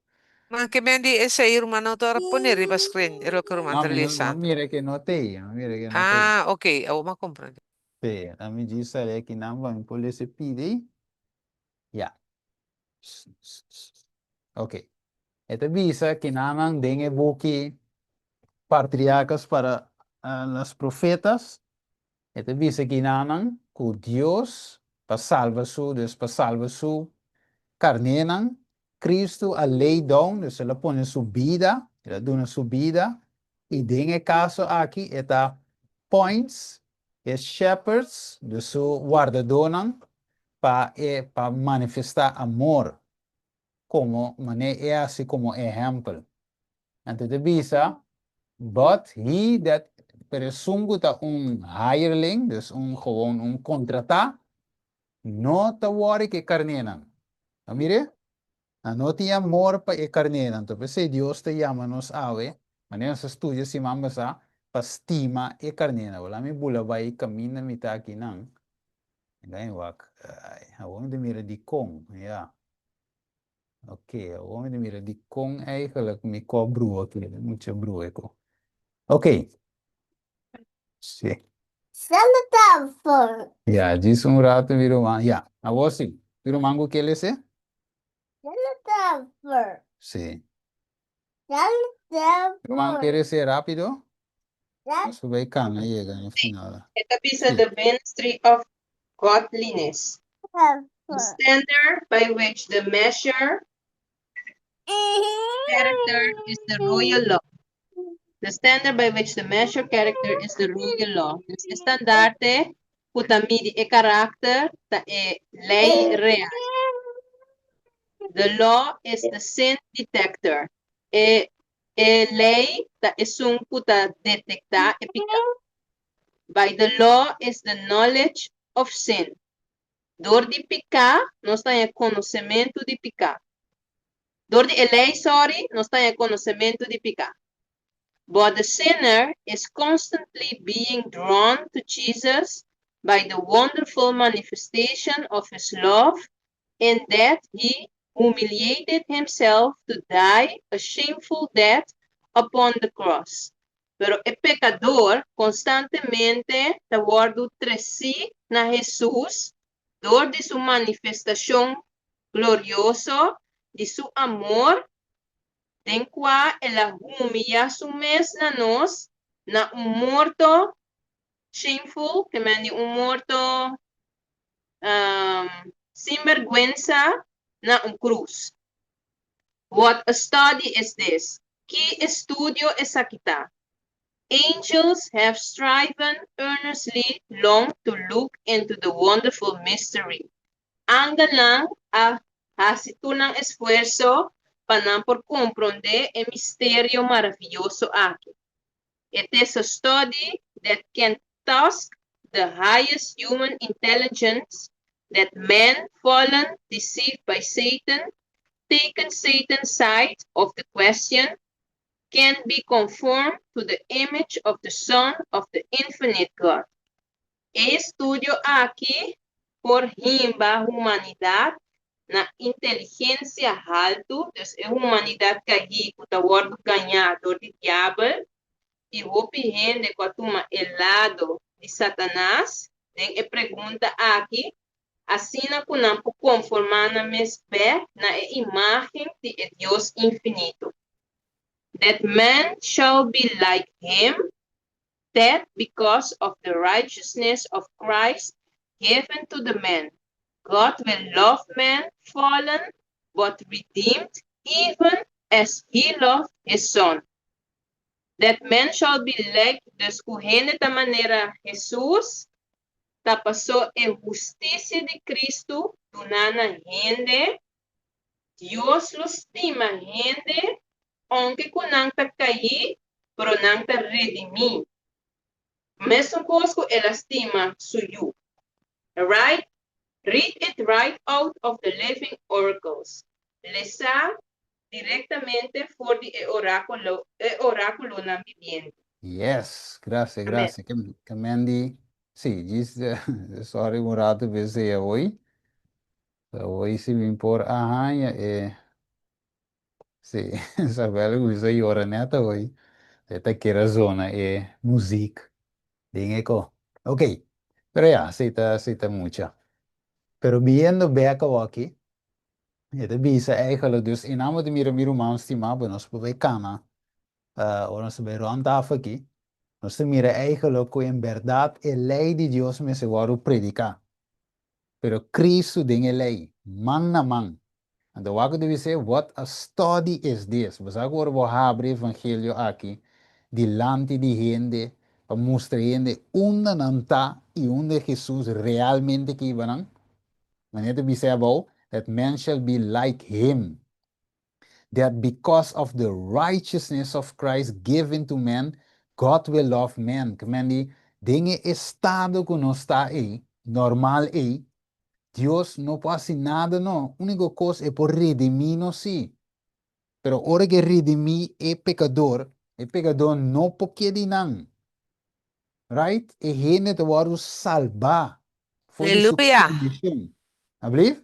Man ke men di esei ruman no ta pone riba screen e loke ruman No, ta mi no, no lesando. mira ke no t'ei, no mira ke no t'ei. Ah, ok, awor mi a komprende. Sí, laat mi djis sali aki nan pa mi por lesa e pidi. Ja. Ok. E ta bisa kinanan den e buki Patriarcas para las Profetas, e ta bisa kinanan ku Dios pa salba su, dus pa salba su karnénan, Cristo a lay down, dus el a pone su bida, el a duna su bida, i den e kaso aki e ta points e shepherds, dus su wardadónan, pa e pa manifestá amor komo manera e hasi komo ehèmpel. Anto ta bisa, But he that, pero esun ku ta un hireling, dus un gewoon un kontratá, no ta wòri ku e karnénan. A mir'é? Nan no tin amor pa e karnénan. Anto p'esei Dios ta yama nos awe, manera nos a studia siman pasá, pa stima e karnénan. Wala mi bula bai kaminda mi ta akinan. Gai wak. Ai, awor mi ta mira dikon, ya. Ok, awor mi ta mira dikon eigenlijk mi ko brua aki, mucha brua ko. Ok. Sí. Sala tafel. Ya, djis un rato mi ruman. Ya, awor sí. Mi ruman ku ke lese? Sala tafel. Sí. Sala tafel. Ruman ke lese rápido? Sala Nos por bai kana yega na final. E ta bisa Sí. the ministry of godliness. The tafel. standard by which the measure character is the royal law. The standard by which the measure character is the royal law. Dus e standaarte ku ta midi e karakter ta e lei real. The law is the sin detector. E e lei ta esun ku ta detektá e piká. By the law is the knowledge of sin. Dor di piká nos ta haña konosementu di piká. Dor di e lei, sorry, nos ta haña konosementu di piká. But the sinner is constantly being drawn to Jesus by the wonderful manifestation of his love in that he humiliated himself to die a shameful death upon the cross. Pero e pekador konstantemente ta wòrdu tresí na Hesus dor di su manifestashon glorioso di su amor den kua el a humiyá su mes na nos na un morto shameful, ke men di un morto sin bèrgwensa na un krus. What a study is this! Ki estudio esaki ta! Angels have striven earnestly long to look into the wonderful mystery. Angelnan a hasi tur nan esfuerso pa nan por komprondé e misterio maravioso aki. It is a study that can task the highest human intelligence that man fallen, deceived by Satan, taken Satan's side of the question, can be conformed to the image of the Son of the infinite God. E estudio aki por himba humanidat na inteligensia haltu, dus e humanidat kaí ku ta wòrdu gañá dor di diabel, i hopi hende ku a tuma e lado di Satanas den e pregunta aki, asina ku nan por konformá nan mes bèk na e imágen di e Dios infinito. That man shall be like him, that because of the righteousness of Christ given to the man, God will love man fallen but redeemed even as he loved his son. That man shall be like, dus ku hende ta manera Hesus, ta pasó e hustisia di Kristu duná na hende, Dios lo stima hende ounke ku nan ta kaí, pero nan ta redimí. Mesun kos ku el a stima su yu. Right? Read it right out of the living oracles. Lesa. Direktamente for di e orákulo, e orákulonan bibiente. Yes, gracias, Amén. gracias. Ke, ke Mandy, sí, djis, sorry un rato bese hoy. Hoy si mi por ahaña e sí, Isabel kuminsá yora nèt hoy. E ta kere zona e muziek den e ko. Ok, pero ya, si ta, si ta mucha. Pero biendo bek awoki, e ta bisa eigenlijk dus e nan bo ta mira mi ruman stimá bo nos por bai kana ora nos ta bai rònt tafel aki, nos ta mira eigenlijk ku en bèrdat e lei di Dios mester wòrdu prediká. Pero Cristo den e lei, man na man. Anto wak ku ta bis'é, What a study is this! Bo sa ku ora bo habri evangelio aki dilanti di hende pa mustra hende unda nan ta i unda Hesus realmente ke hiba nan? Manera ta bis'é abou, That men shall be like him. That because of the righteousness of Christ given to men, God will love men. Ke men di, den e estado ku nos ta ei, normal ei, Dios no por hasi nada no. Úniko kos e por redimí nos sí. Pero ora ku e redimí e pekador, e pekador no por keda einan. Right? E hende ta wòrdu salbá for di su Aleluya. kondishon. Ablief?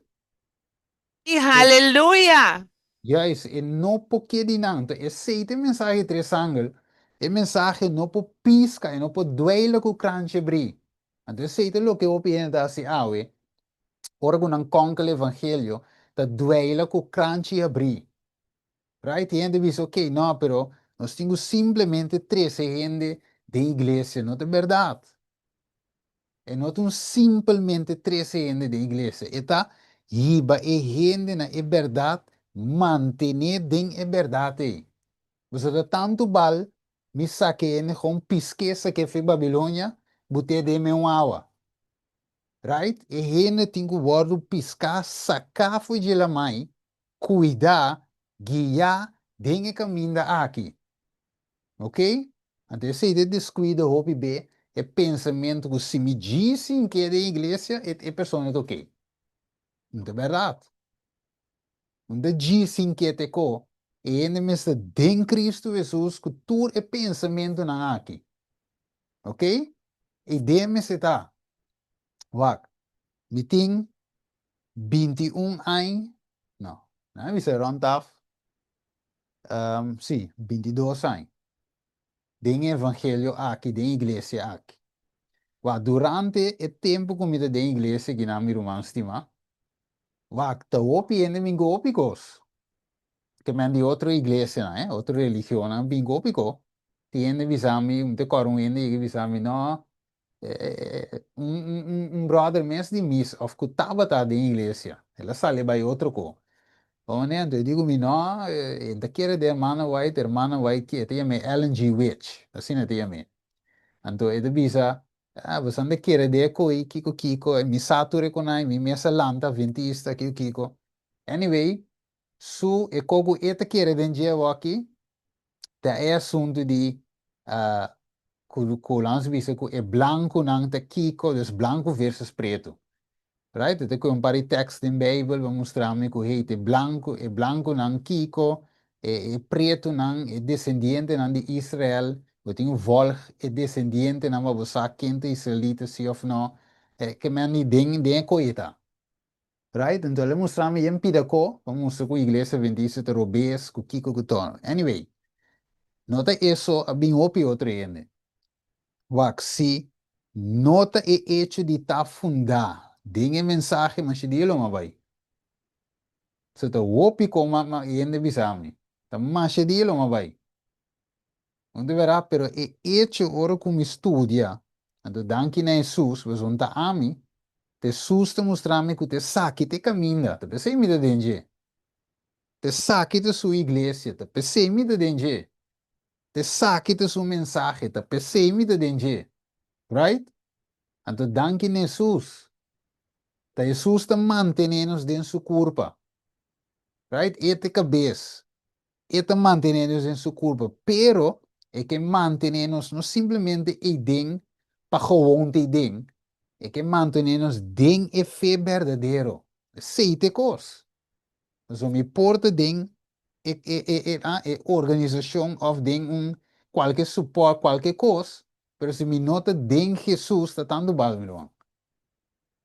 I haleluya! Juist, e no por keda einan. Enton esei ta e mensahe di tres angel. E mensahe no por piska, e no por dueila ku kranchi abrí. Anto esei ta loke hopi hende ta hasi awe, ora ku nan konkel evangelio, ta dueila ku kranchi abrí. Right? I hende bisa, ok, no, pero nos tin ku simplemente trese hende den iglesia. No ta bèrdat. E no ta un simpelmente trese hende den iglesia. E ta hiba e hende na e bèrdat, mantené den e bèrdat ei. Pasobra ta tantu bal mi sake hende gewoon pisk'é sak'é fi Babilonia, but'é den meun awa. Right? E hende tin ku wòrdu piská, saká for dje lamai, kuidá, guiá den e kaminda aki. Ok? Anto esei ta e deskuido hopi be e pensamentu ku si mi djis sin ke den iglesia e e persona ta ok. No ta bèrdat. No ta djis sin ke te ko. E hende mester den Kristu Hesus ku tur e pensamentunan aki. Ok? E idea mester ta, wak, mi tin 21 añ, no, nan a bisa rònt af Sí, 22 aña. Den e evangelio aki, den iglesia aki. Wak, durante e tempu ku mi ta den iglesia kinan, mi ruman stimá, wak, ta hopi hende bin ku hopi kos. Ke men di otro iglesianan, eh, otro religionnan bin ku hopi kos. Tin hende bisa mi, mi ta kòrda un hende yega bisa mi, no, un brother mes di mis of ku tabata den iglesia, el a sali bai otro ko. Pone anto e di ku mi no, e ta kere den hermana White, hermana White ki e ta yam'é Ellen G. Witch, asina e ta yam'é. Anto e ta bisa, ah, boso ta kere den e koi kiko kiko, mi sa tur e konai, mi mes a lanta adventista kiko kiko. Anyway, su e ko ku e ta kere den dje awoki, ta e asuntu di ku ku lanos bisa ku e blankunan ta kiko, dus blanku versus pretu. Right? E ta kohe un par di tekst den Beibel pa mustra mi ku hey, ta e blanku, e blankunan kiko, e e pretunan, e desendientenan di Israel, bo tin ku vòlg e desendientenan pa bo sa ken ta israelita si òf no. Ke men di den den e kohe ta. Right? Enton el a mustra mi yen pida ko pa mustra ku Iglesia Adventista ta robes, ku kiko ku tono. Anyway, no ta eso a bin hopi otro hende. Wak, si no ta e echo di ta fundá den e mensahe masha dia lo mi a bai. So ta hopi ko ma ma hende bisa mi. Ta masha dia lo mi a bai. No ta berdad, pero e echo ora ku mi studia, anto danki na Hesus, pasobra no ta ami, ta Hesus ta mustra mi ku ta esaki ta e kaminda, ta p'esei mi ta den dje. Ta esaki ta su iglesia, ta p'esei mi ta den dje. Ta esaki ta su mensahe, ta p'esei mi ta den dje. Right? Anto danki na Hesus. Ta Hesus ta mantene nos den su kurpa. Right? E ta e kabes. E ta mantené nos den su kurpa, pero e ke mantené nos no simplemente eiden pa gewoon ta eiden, e ke mantené nos den e fe berdadero. Esei ta e kos. Pasobra mi por ta den e e e e ah e organisashon òf den un kualke support kualke kos, pero si mi no ta den Hesus ta tantu bal mi ruman.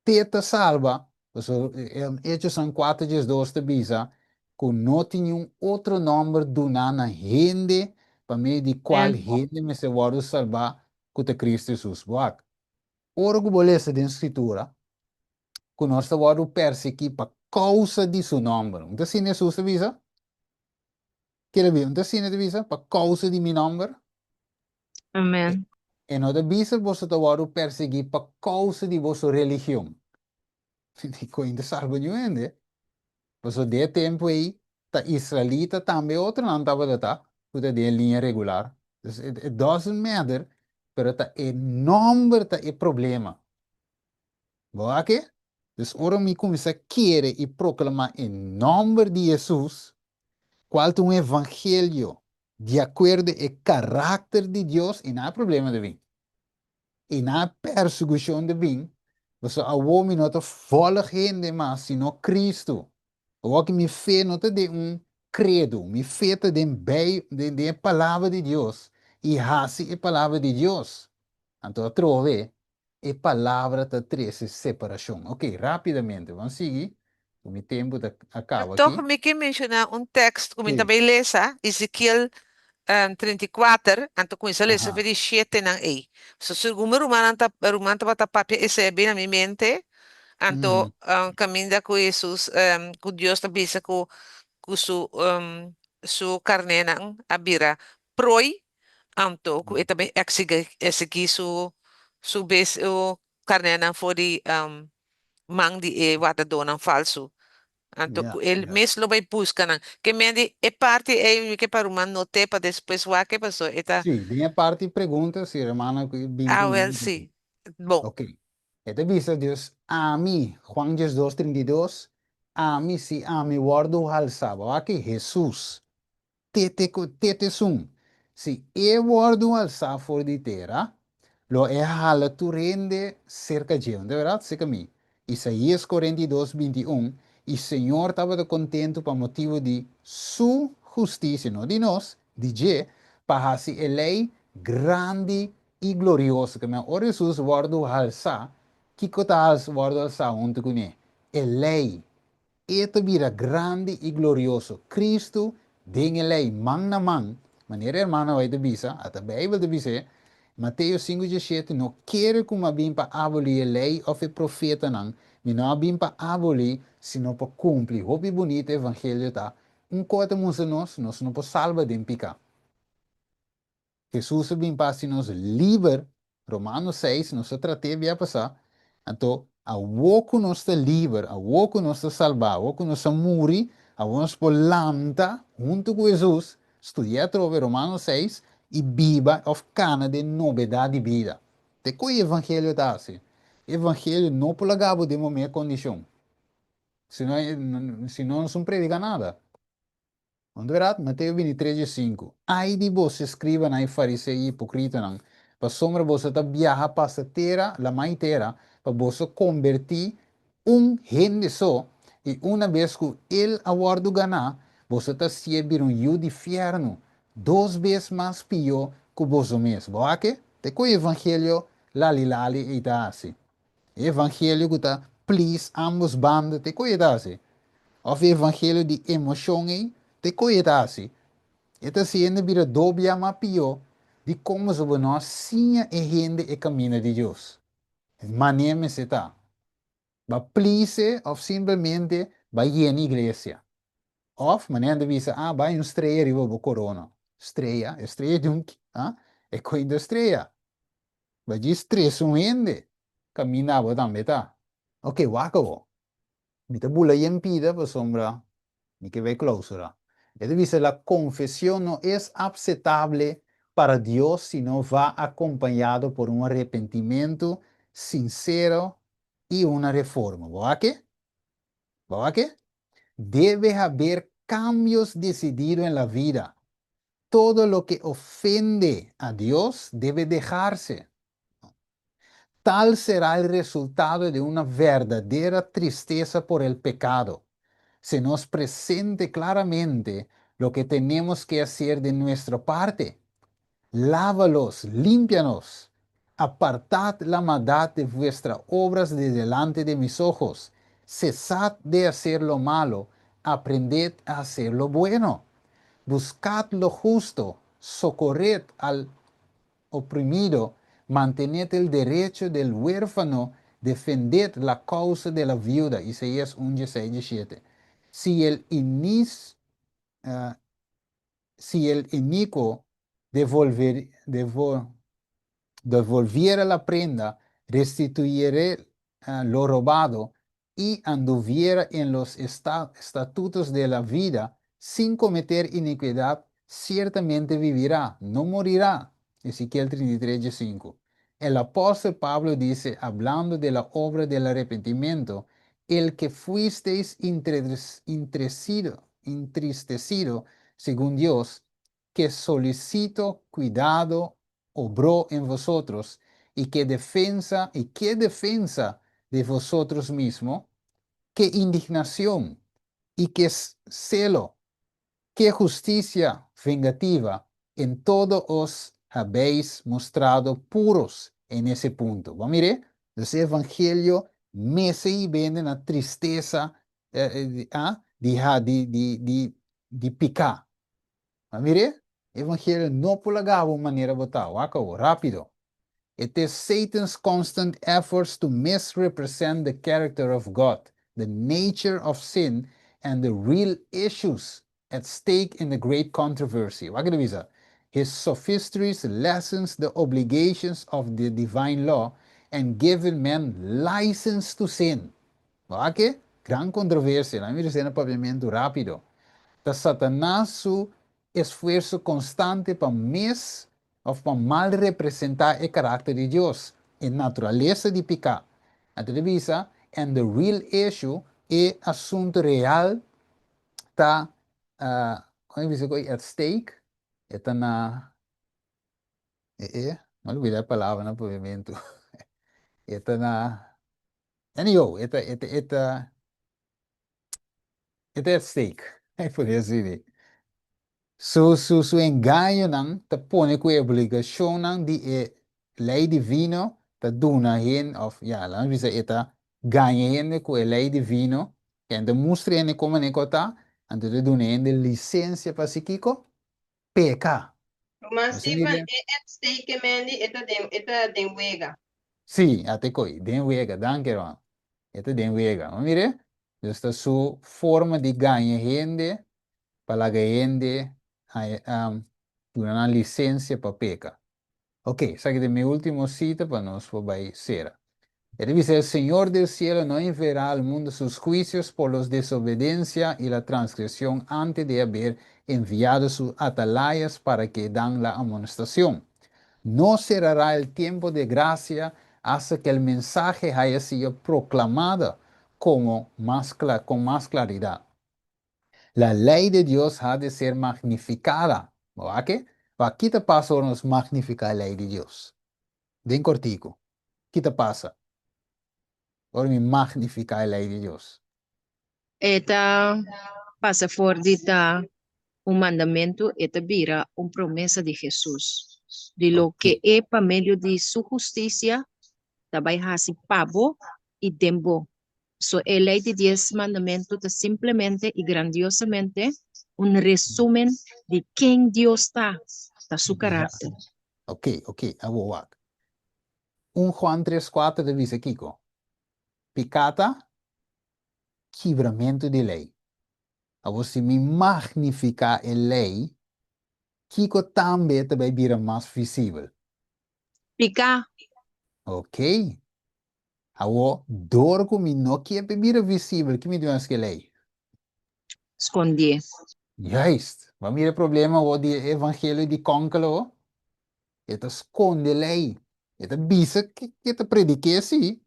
Te ta salba, pasobra Hechosnan kuater diesdos ta bisa ku no tin niun otro nòmber duná na hende pa medio di kual hende mester wòrdu salbá ku ta Kristu Hesus. Bo wak, ora ku bo lesa den Skritura ku nos ta wòrdu persiguí pa kousa di su nòmber. Un ta asina Hesus ta bisa? Kere bi, un ta asina e ta bisa? Pa kousa di mi nòmber? Amen. E no ta bisa boso ta wòrdu persiguí pa kousa di boso religion. Dikon e ta salba niun hende? Pasobra den e tempu ei ta israelita tambe otronan tabata ta ku ta den e liña regular. Dus it doesn't matter, pero ta e nòmber ta e problema. Bo a ke? Dus ora mi kuminsá kere i proklamá e nòmber di Hesus, kual ta un evangelio di akuerdo e karakter di Dios, i nan problema ta bin. I nan persekushon ta bin, pasobra awor mi no ta vòlg hende mas, sino Kristu. Awor ki mi fe no ta den un kredo, mi fe ta den bei, den e Palabra di Dios i hasi e Palabra di Dios. Anto atrobe E palabra ta trese separashon. Ok, rápidamente, ban sigui, ku mi tempu ta a kaba Toch aki. mi ke menshoná un tekst ku mi Sí. ta bai lesa, Ezekiel 34, anto kuminsá lesa Aha. for di shetenan ei. So segun mi rumannan ta ruman tabata papia esei a bin na mi mente, anto kaminda ku Hesus ku Dios ta bisa ku ku su su karnénan a bira prooi Anto ku e ta bin eksigí su su bes o karnénan for di man di e wardadónan falsu. Anto ku el mes lo bai buska nan. Ke men di e parti ei mi ke pa ruman not'é pa despues wak e pasobra e ta. Sí, den e parti pregunta si hermana ku bin Ah ku wèl sí. Bon. Ok. E ta bisa Dios, Ami, Juan 12, 32, ami si ami wòrdu halsá. Bo wak aki Hesus Tete ku tete esun. Si e wòrdu alsá for di tera, lo e hala tur hende serka dje. Unda bèrdat? Serka mi. Isaías 42, 21, I Señor tabata kontentu pa motibu di Su hustisia, no di nos, di dje, pa hasi e lei grandi i glorioso. Ke men ora Hesus wòrdu halsá, kiko ta wòrdu halsá huntu kuné? E lei. E ta bira grandi i glorioso. Kristu den e lei, man na man, manera e hermano awey ta bisa, ata Beibel ta bis'é, Mateo sinku diesshete, No kere ku mi a bin pa abolí e lei òf e profetanan, mi no a bin pa abolí, sino pa kumpli. Hopi bunita e evangelio ta. Un kos ta mustra nos, nos no por salba den piká. Hesus a bin pa hasi nos liber, Romanos seis, nos a trat'é bia pasá, anto awor ku nos ta liber, awor ku nos ta salbá, awor ku nos a muri, awor nos por lanta huntu ku Hesus, studi'é atrobe Romanos seis, i biba òf kana den nobedat di bida. Te ku e evangelio ta hasi? E evangelio no por laga bo den bo mihé kondishon, sino sino nos no prediká nada. Unda berdad? Mateo 23 15. Ai di boso escribanan i fariseo i hipocritanan, pasobra boso ta biaha pasa tera, lama i tera, pa boso comberti un hende so, i una bes cu el a wordo gana, boso ta hacié bira un yu di fierno, dos bes mas pió cu boso mes. Bo wak-e? Te cu e evangelio lali lali ei ta haci. E evangelio ku ta please ambos banda te koe e ta hasi? Of e evangelio di emoshon ei te koe e ta hasi? E ta hasi hende bira dobia ma pió di komo so bo no a siña e hende e kaminda di Dios. Manera mester ta. Ba please e of simplemente ba yena iglesia. Of manera nan ta bisa, ah bai un strea riba bo korona. Strea? E strea di un ah? E koe ta strea? Ba djis trese un hende kaminda abo tambe ta. Ok, wak abo. Mi ta bula yen pida pasobra mi ke bai clausura. E ta bisa la confesión no es apsetable para Dios si no va acompañado por un arrepentimento sincero y una reforma. Bo wak e? Bo wak e? Debe haber cambios decidido en la vida. Todo lo que ofende a Dios debe dejarse. Tal será el resultado de una verdadera tristeza por el pecado. Se nos presente claramente Lo que tenemos que hacer de nuestra parte. Lávalos, límpianos. Apartad la maldad de vuestras obras de delante de mis ojos. Cesad de hacer lo malo, aprended a hacer lo bueno. Buscad lo justo, socorred al oprimido, mantened el derecho del huérfano, defended la causa de la viuda. Isaías 1, 6, 7. Si el, inis, si el inicuo devolviera la prenda, restituyere lo robado y anduviera en los estatutos de la vida sin cometer iniquidad, ciertamente vivirá, no morirá. Ezequiel 33, 5. El apóstol Pablo dice, hablando de la obra del arrepentimiento, el que fuisteis entristecido según Dios, que solicito cuidado obró en vosotros, y qué defensa de vosotros mismos, qué indignación y qué celo, qué justicia vengativa, en todo os habéis mostrado puros en ese punto. Bon, mira, e evangelio mester bini na tristesa di piká. Mira, evangelio no por laga manera bo ta, rápido. It is Satan's constant efforts to misrepresent the character of God, the nature of sin, and the real issues at stake in the great controversy. Wak bisa? His sophistries lessens the obligations of the divine law and given men license to sin. Ok? Gran kontroversia. No? Mira, na papiamentu rápido. Ta Satanas su esfuerso konstante pa mis òf pa mal representá e karakter di Dios, e naturalesa di piká. Anto bisa, and the real issue, e asuntu real, ta, kon bisa, at stake, ta na, m'a lubidá e palabra na papiamentu. Ta na, anyhow, ta at stake, por asina. Su engañonan, ta pone ku e obligashonnan di e lei divino, ta duna hende, òf, ja, laga bisa, ta gaña hende ku e lei divino, ku ta mustra hende kon e ta, anto ta duna hende lisensia pa hasi kiko, peka. Mas Steven, e at stake mendi, e ta den wega. Si, ata koi, den wega, danki, ruman. E ta den wega. Mira, ta su forma di gaña hende, pa laga hende duna lisensia pa peka. Ok, esaki ta mi último sita pa nos bai sera. E dice, el Señor del cielo no enviará al mundo sus juicios por la desobediencia y la transgresión antes de haber enviado sus atalayas para que dan la amonestación. No cerrará el tiempo de gracia hasta que el mensaje haya sido proclamado con más claridad. La ley de Dios ha de ser magnificada. Ok? Kiko ta pasa ora nos magnifiká e lei di Dios? Den kòrtiku. Kiko ta pasa? Ora mi magnifiká e lei di Dios. E ta pasa for di ta un mandamentu, e ta bira un promesa di Hesus. Di loke e pa medio di su hustisia, ta bai hasi pa bo i den bo. So, e lei di 10 mandamentu ta simplemente i grandiosamente un resúmen di ken Dios ta, ta su karakter. Ok. Awor wak. 1 Juan 3, 4 ta bisa kiko. Piká ta kibramentu di lei. Awor si mi magnifiká e lei, kiko tambe ta bai bira mas visibel. Piká. Ok. Awor, dor ku mi no ke bira visibel, ki mi ta hasi ku e lei? Skonde. Juist. Ma mira e problema o di evangelio di kònkelo. E ta skonde lei. E ta bisa ku e ta prediká si,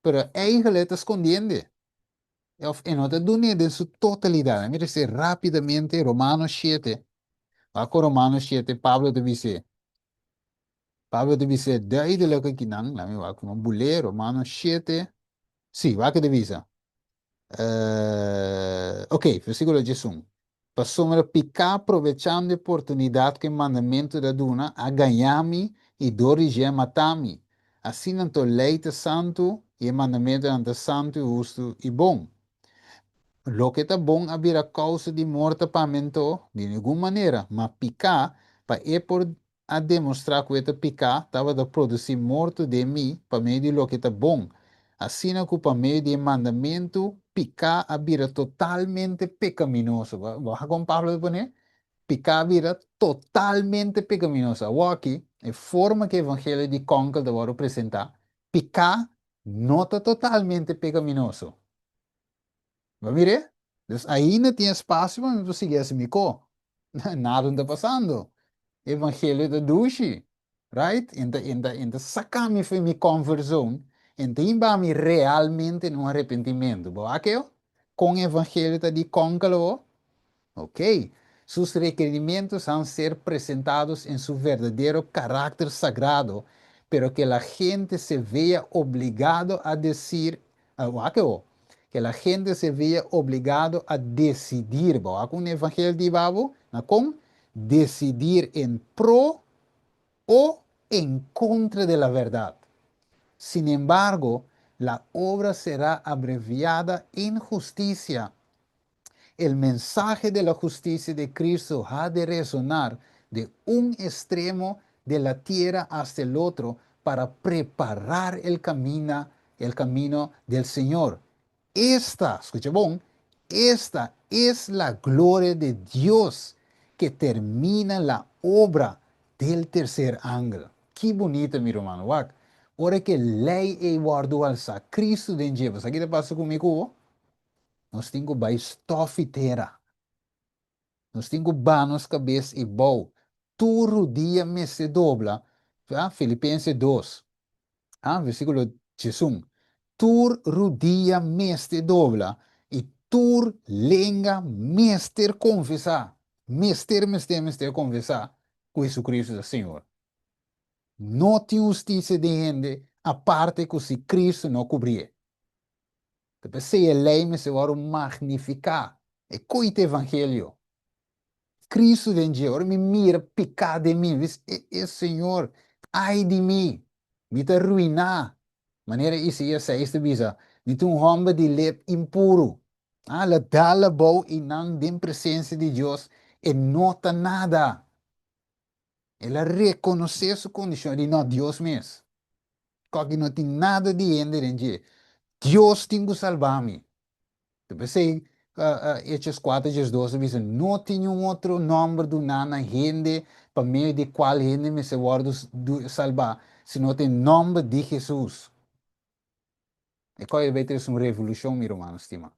pero eigenlijk e ta skondiendo. Òf e no ta dunando den su totalidat. Mira si rápidamente Romano 7. Wak Romano 7, Pablo ta bisa. Pablo ta bisa duidelijk akinan, laga mi wak un bule, Romano 7. Si, wak e ta bisa. Ok, versíkulo 11. Pasobra piká, probechando e oportunidat ku e mandamentu ta duna, a gañá mi i dor di dje a matá mi. Asina anto lei ta santu i e mandamentunan ta santu i hustu i bon. Loke ta bon a bira kousa di morto pa mi anto? Di ningun manera! Ma piká, pa e por a demostrá ku e ta piká, tabata produsí morto den mi pa medio di loke ta bon, asina ku pa medio di e mandamentu piká a bira totalmente pekaminoso. Bo a kon Pablo ta pone? Piká a bira totalmente pekaminoso. Awoki, e forma ku e evangelio di kònkel ta wòrdu presentá, piká no ta totalmente pekaminoso. Bo a mir'é? Dus ainda tin espasio pa mi por sigui hasi mi ko. Nada no ta pasando. Evangelio ta dushi, right? En ta, en ta, en ta saka mi for mi comfort zone, en ta hiba mi realmente na un arrepentimentu. Bo wak eo? Kon evangelio ta di kònkalo bo? Ok. Sus requerimientos han ser presentados en su verdadero carácter sagrado, pero que la gente se vea obligado a decir, wak eo? Que la gente se vea obligado a decidir, bo wak un evangelio di babo? Na kon? Decidir en pro o en contra de la verdad. Sin embargo, la obra será abreviada en justicia. El mensahe de la justicia de Cristo ha de resonar de un extremo de la tierra hasta el otro para preparar el camina, el camino del Señor. Esta, scucha bon, esta es la gloria de Dios que termina la obra del tercer angel. Ki bunita, mi ruman. Wak, ora cu e ley ey wordo alsa, Cristo den dje, bo sa ki ta pasa cu mi cu bo? Nos tin ku bai stòf i tera. Nos tin ku baha nos kabes i bou. Tur rudia mester dobla. Filipense dos, versíkulo diesun. Tur rudia mester dobla i tur lenga mester konfesá, mester, mester, mester konfesá ku Jesucristo ta Señor. No tin hustisia den hende aparte ku si Cristo no kubrié. Ta p'esei e lei mester wòrdu magnifiká. E koi ta evangelio. Kristu den dje. Ora mi mira piká den mi, mi bisa, E, e Señor, ai di mi! Mi ta ruiná. Manera Isaías seis ta bisa, Mi ta un hòmber di lep impuru. Ah, la dal abou i nan den presensia di Dios e no ta nada. El a rekonosé su kondishon, e di, No, Dios mes. Koki no tin nada di hende den dje. Dios tin ku salba mi. Ta p'esei Hechos kuater diesdos ta bisa, No tin niun otro nòmber duná na hende pa medio di kual hende mester wòrdu salbá, sino ta e nòmber di Hesus. E kòi ta bai trese un revolushon, mi rumannan stimá.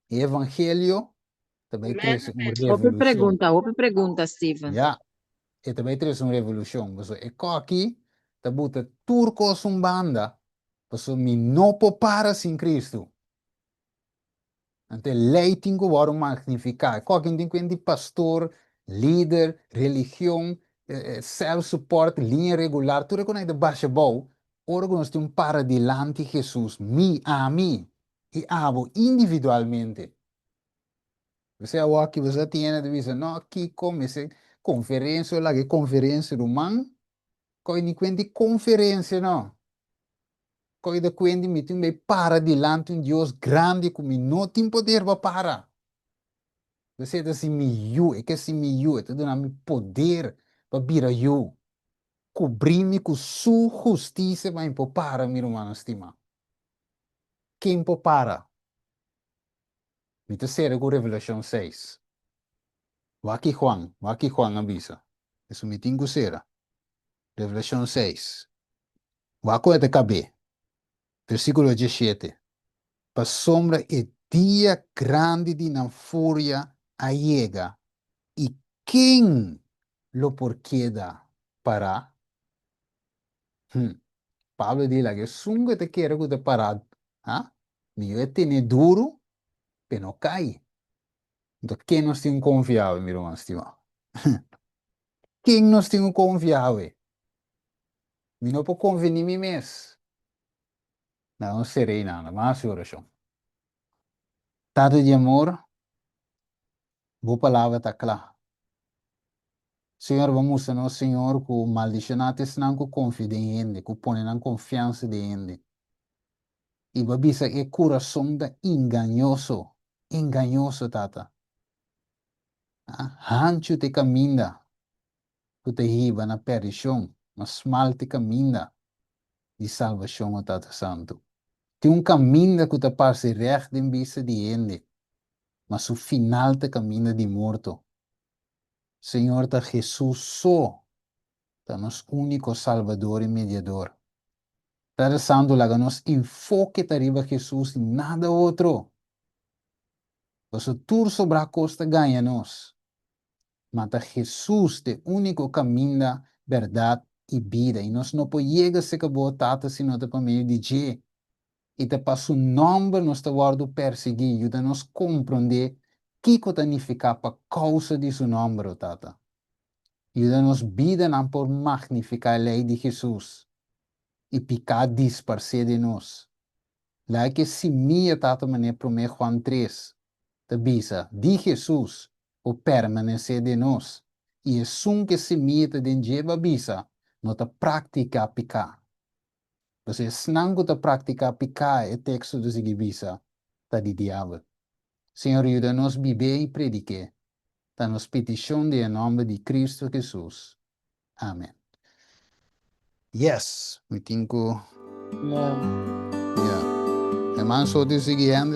E evangelio ta bai trese un Hopi revolushon. pregunta, hopi pregunta, Steven. Ya, e ta bai trese un revolushon. Pasobra e koki ta buta tur kos un banda, pasobra mi no por para sin Cristo. Anto e lei tin ku wòrdu magnifiká. E koki no tin kuenta di pastor, lider, religion, self support, liña regular, tur e konan ta basha abou ora ku nos tin un para dilanti Hesus, mi, ami, i abo individualmente. P'esei awor ki bo sa tiene ta bisa, no, kiko mester konferensia o laga e konferensia ruman, koe ni kuenta di konferensia no. Koe ta kuenta mi tin bai para dilanti un Dios grandi ku mi no tin poder pa para. P'esei ta si mi yu, e ke si mi yu, e ta duna mi poder pa bira yu. Kubri mi ku su hustisia pa mi por para, mi rumannan stimá. Ken por para? Mi ta sera ku Revelashon seis. Wak ki Juan, wak ki Juan a bisa. Esun mi tin ku sera. Revelashon seis. Wak ku e ta kab'é. Versíkulo diesshete. Pasobra e dia grandi di nan furia a yega, i ken lo por keda pará? Hm. Pablo di laga esun ku e ta kere ku ta pará, ha? Mihó e tene duru p'e no kai. Anto ken nos tin ku konfia awe, mi ruman stimá? Ken nos tin ku konfia awe? Mi no por konfia ni mi mes. Na nos ser'ei nada, mas hasi orashon. Tata di amor. Bo palabra ta kla. Señor, bo a mustra nos, Señor, ku maldishoná ta esnan ku konfia den hende, ku pone nan konfiansa den hende. I bo a bisa e kurason ta engañoso, engañoso, Tata. Hanchu ta e kaminda ku ta hiba na perdishon, ma smal ta e kaminda di salbashon, o Tata Santu. Tin un kaminda ku ta parse règt den bista di hende, ma su final ta kaminda di morto. Señor, ta Hesus so ta nos úniko Salbador i Mediador. Tata Santu, laga nos enfoke ta riba Hesus i nada otro. Pasobra tur sobrá kos ta gaña nos, ma ta Hesus ta e úniko kaminda, bèrdat i bida, i nos no por yega serka bo, Tata, si no ta pa medio di dje. I ta pa su nòmber nos ta wòrdu persiguí. Yuda nos komprondé kiko ta nifiká pa kousa di su nòmber, o Tata. Yuda nos bidanan por magnifiká e lei di Hesus i piká disparsé den nos. Laga ku e simia, Tata, manera Promé Juan 3 ta bisa, di Hesus por permanesé den nos, i esun ku e simia ta den dje, bo a bisa, no ta praktiká piká. Pasobra esnan ku ta praktiká piká, e teksto ta sigui bisa, ta di diabel. Señor yuda nos bib'é i predik'é. Ta nos petishon den e nòmber di Kristu Hesus. Amen. Yes, mi tin ku. Amen. Ya. Herman Soto sigui handle.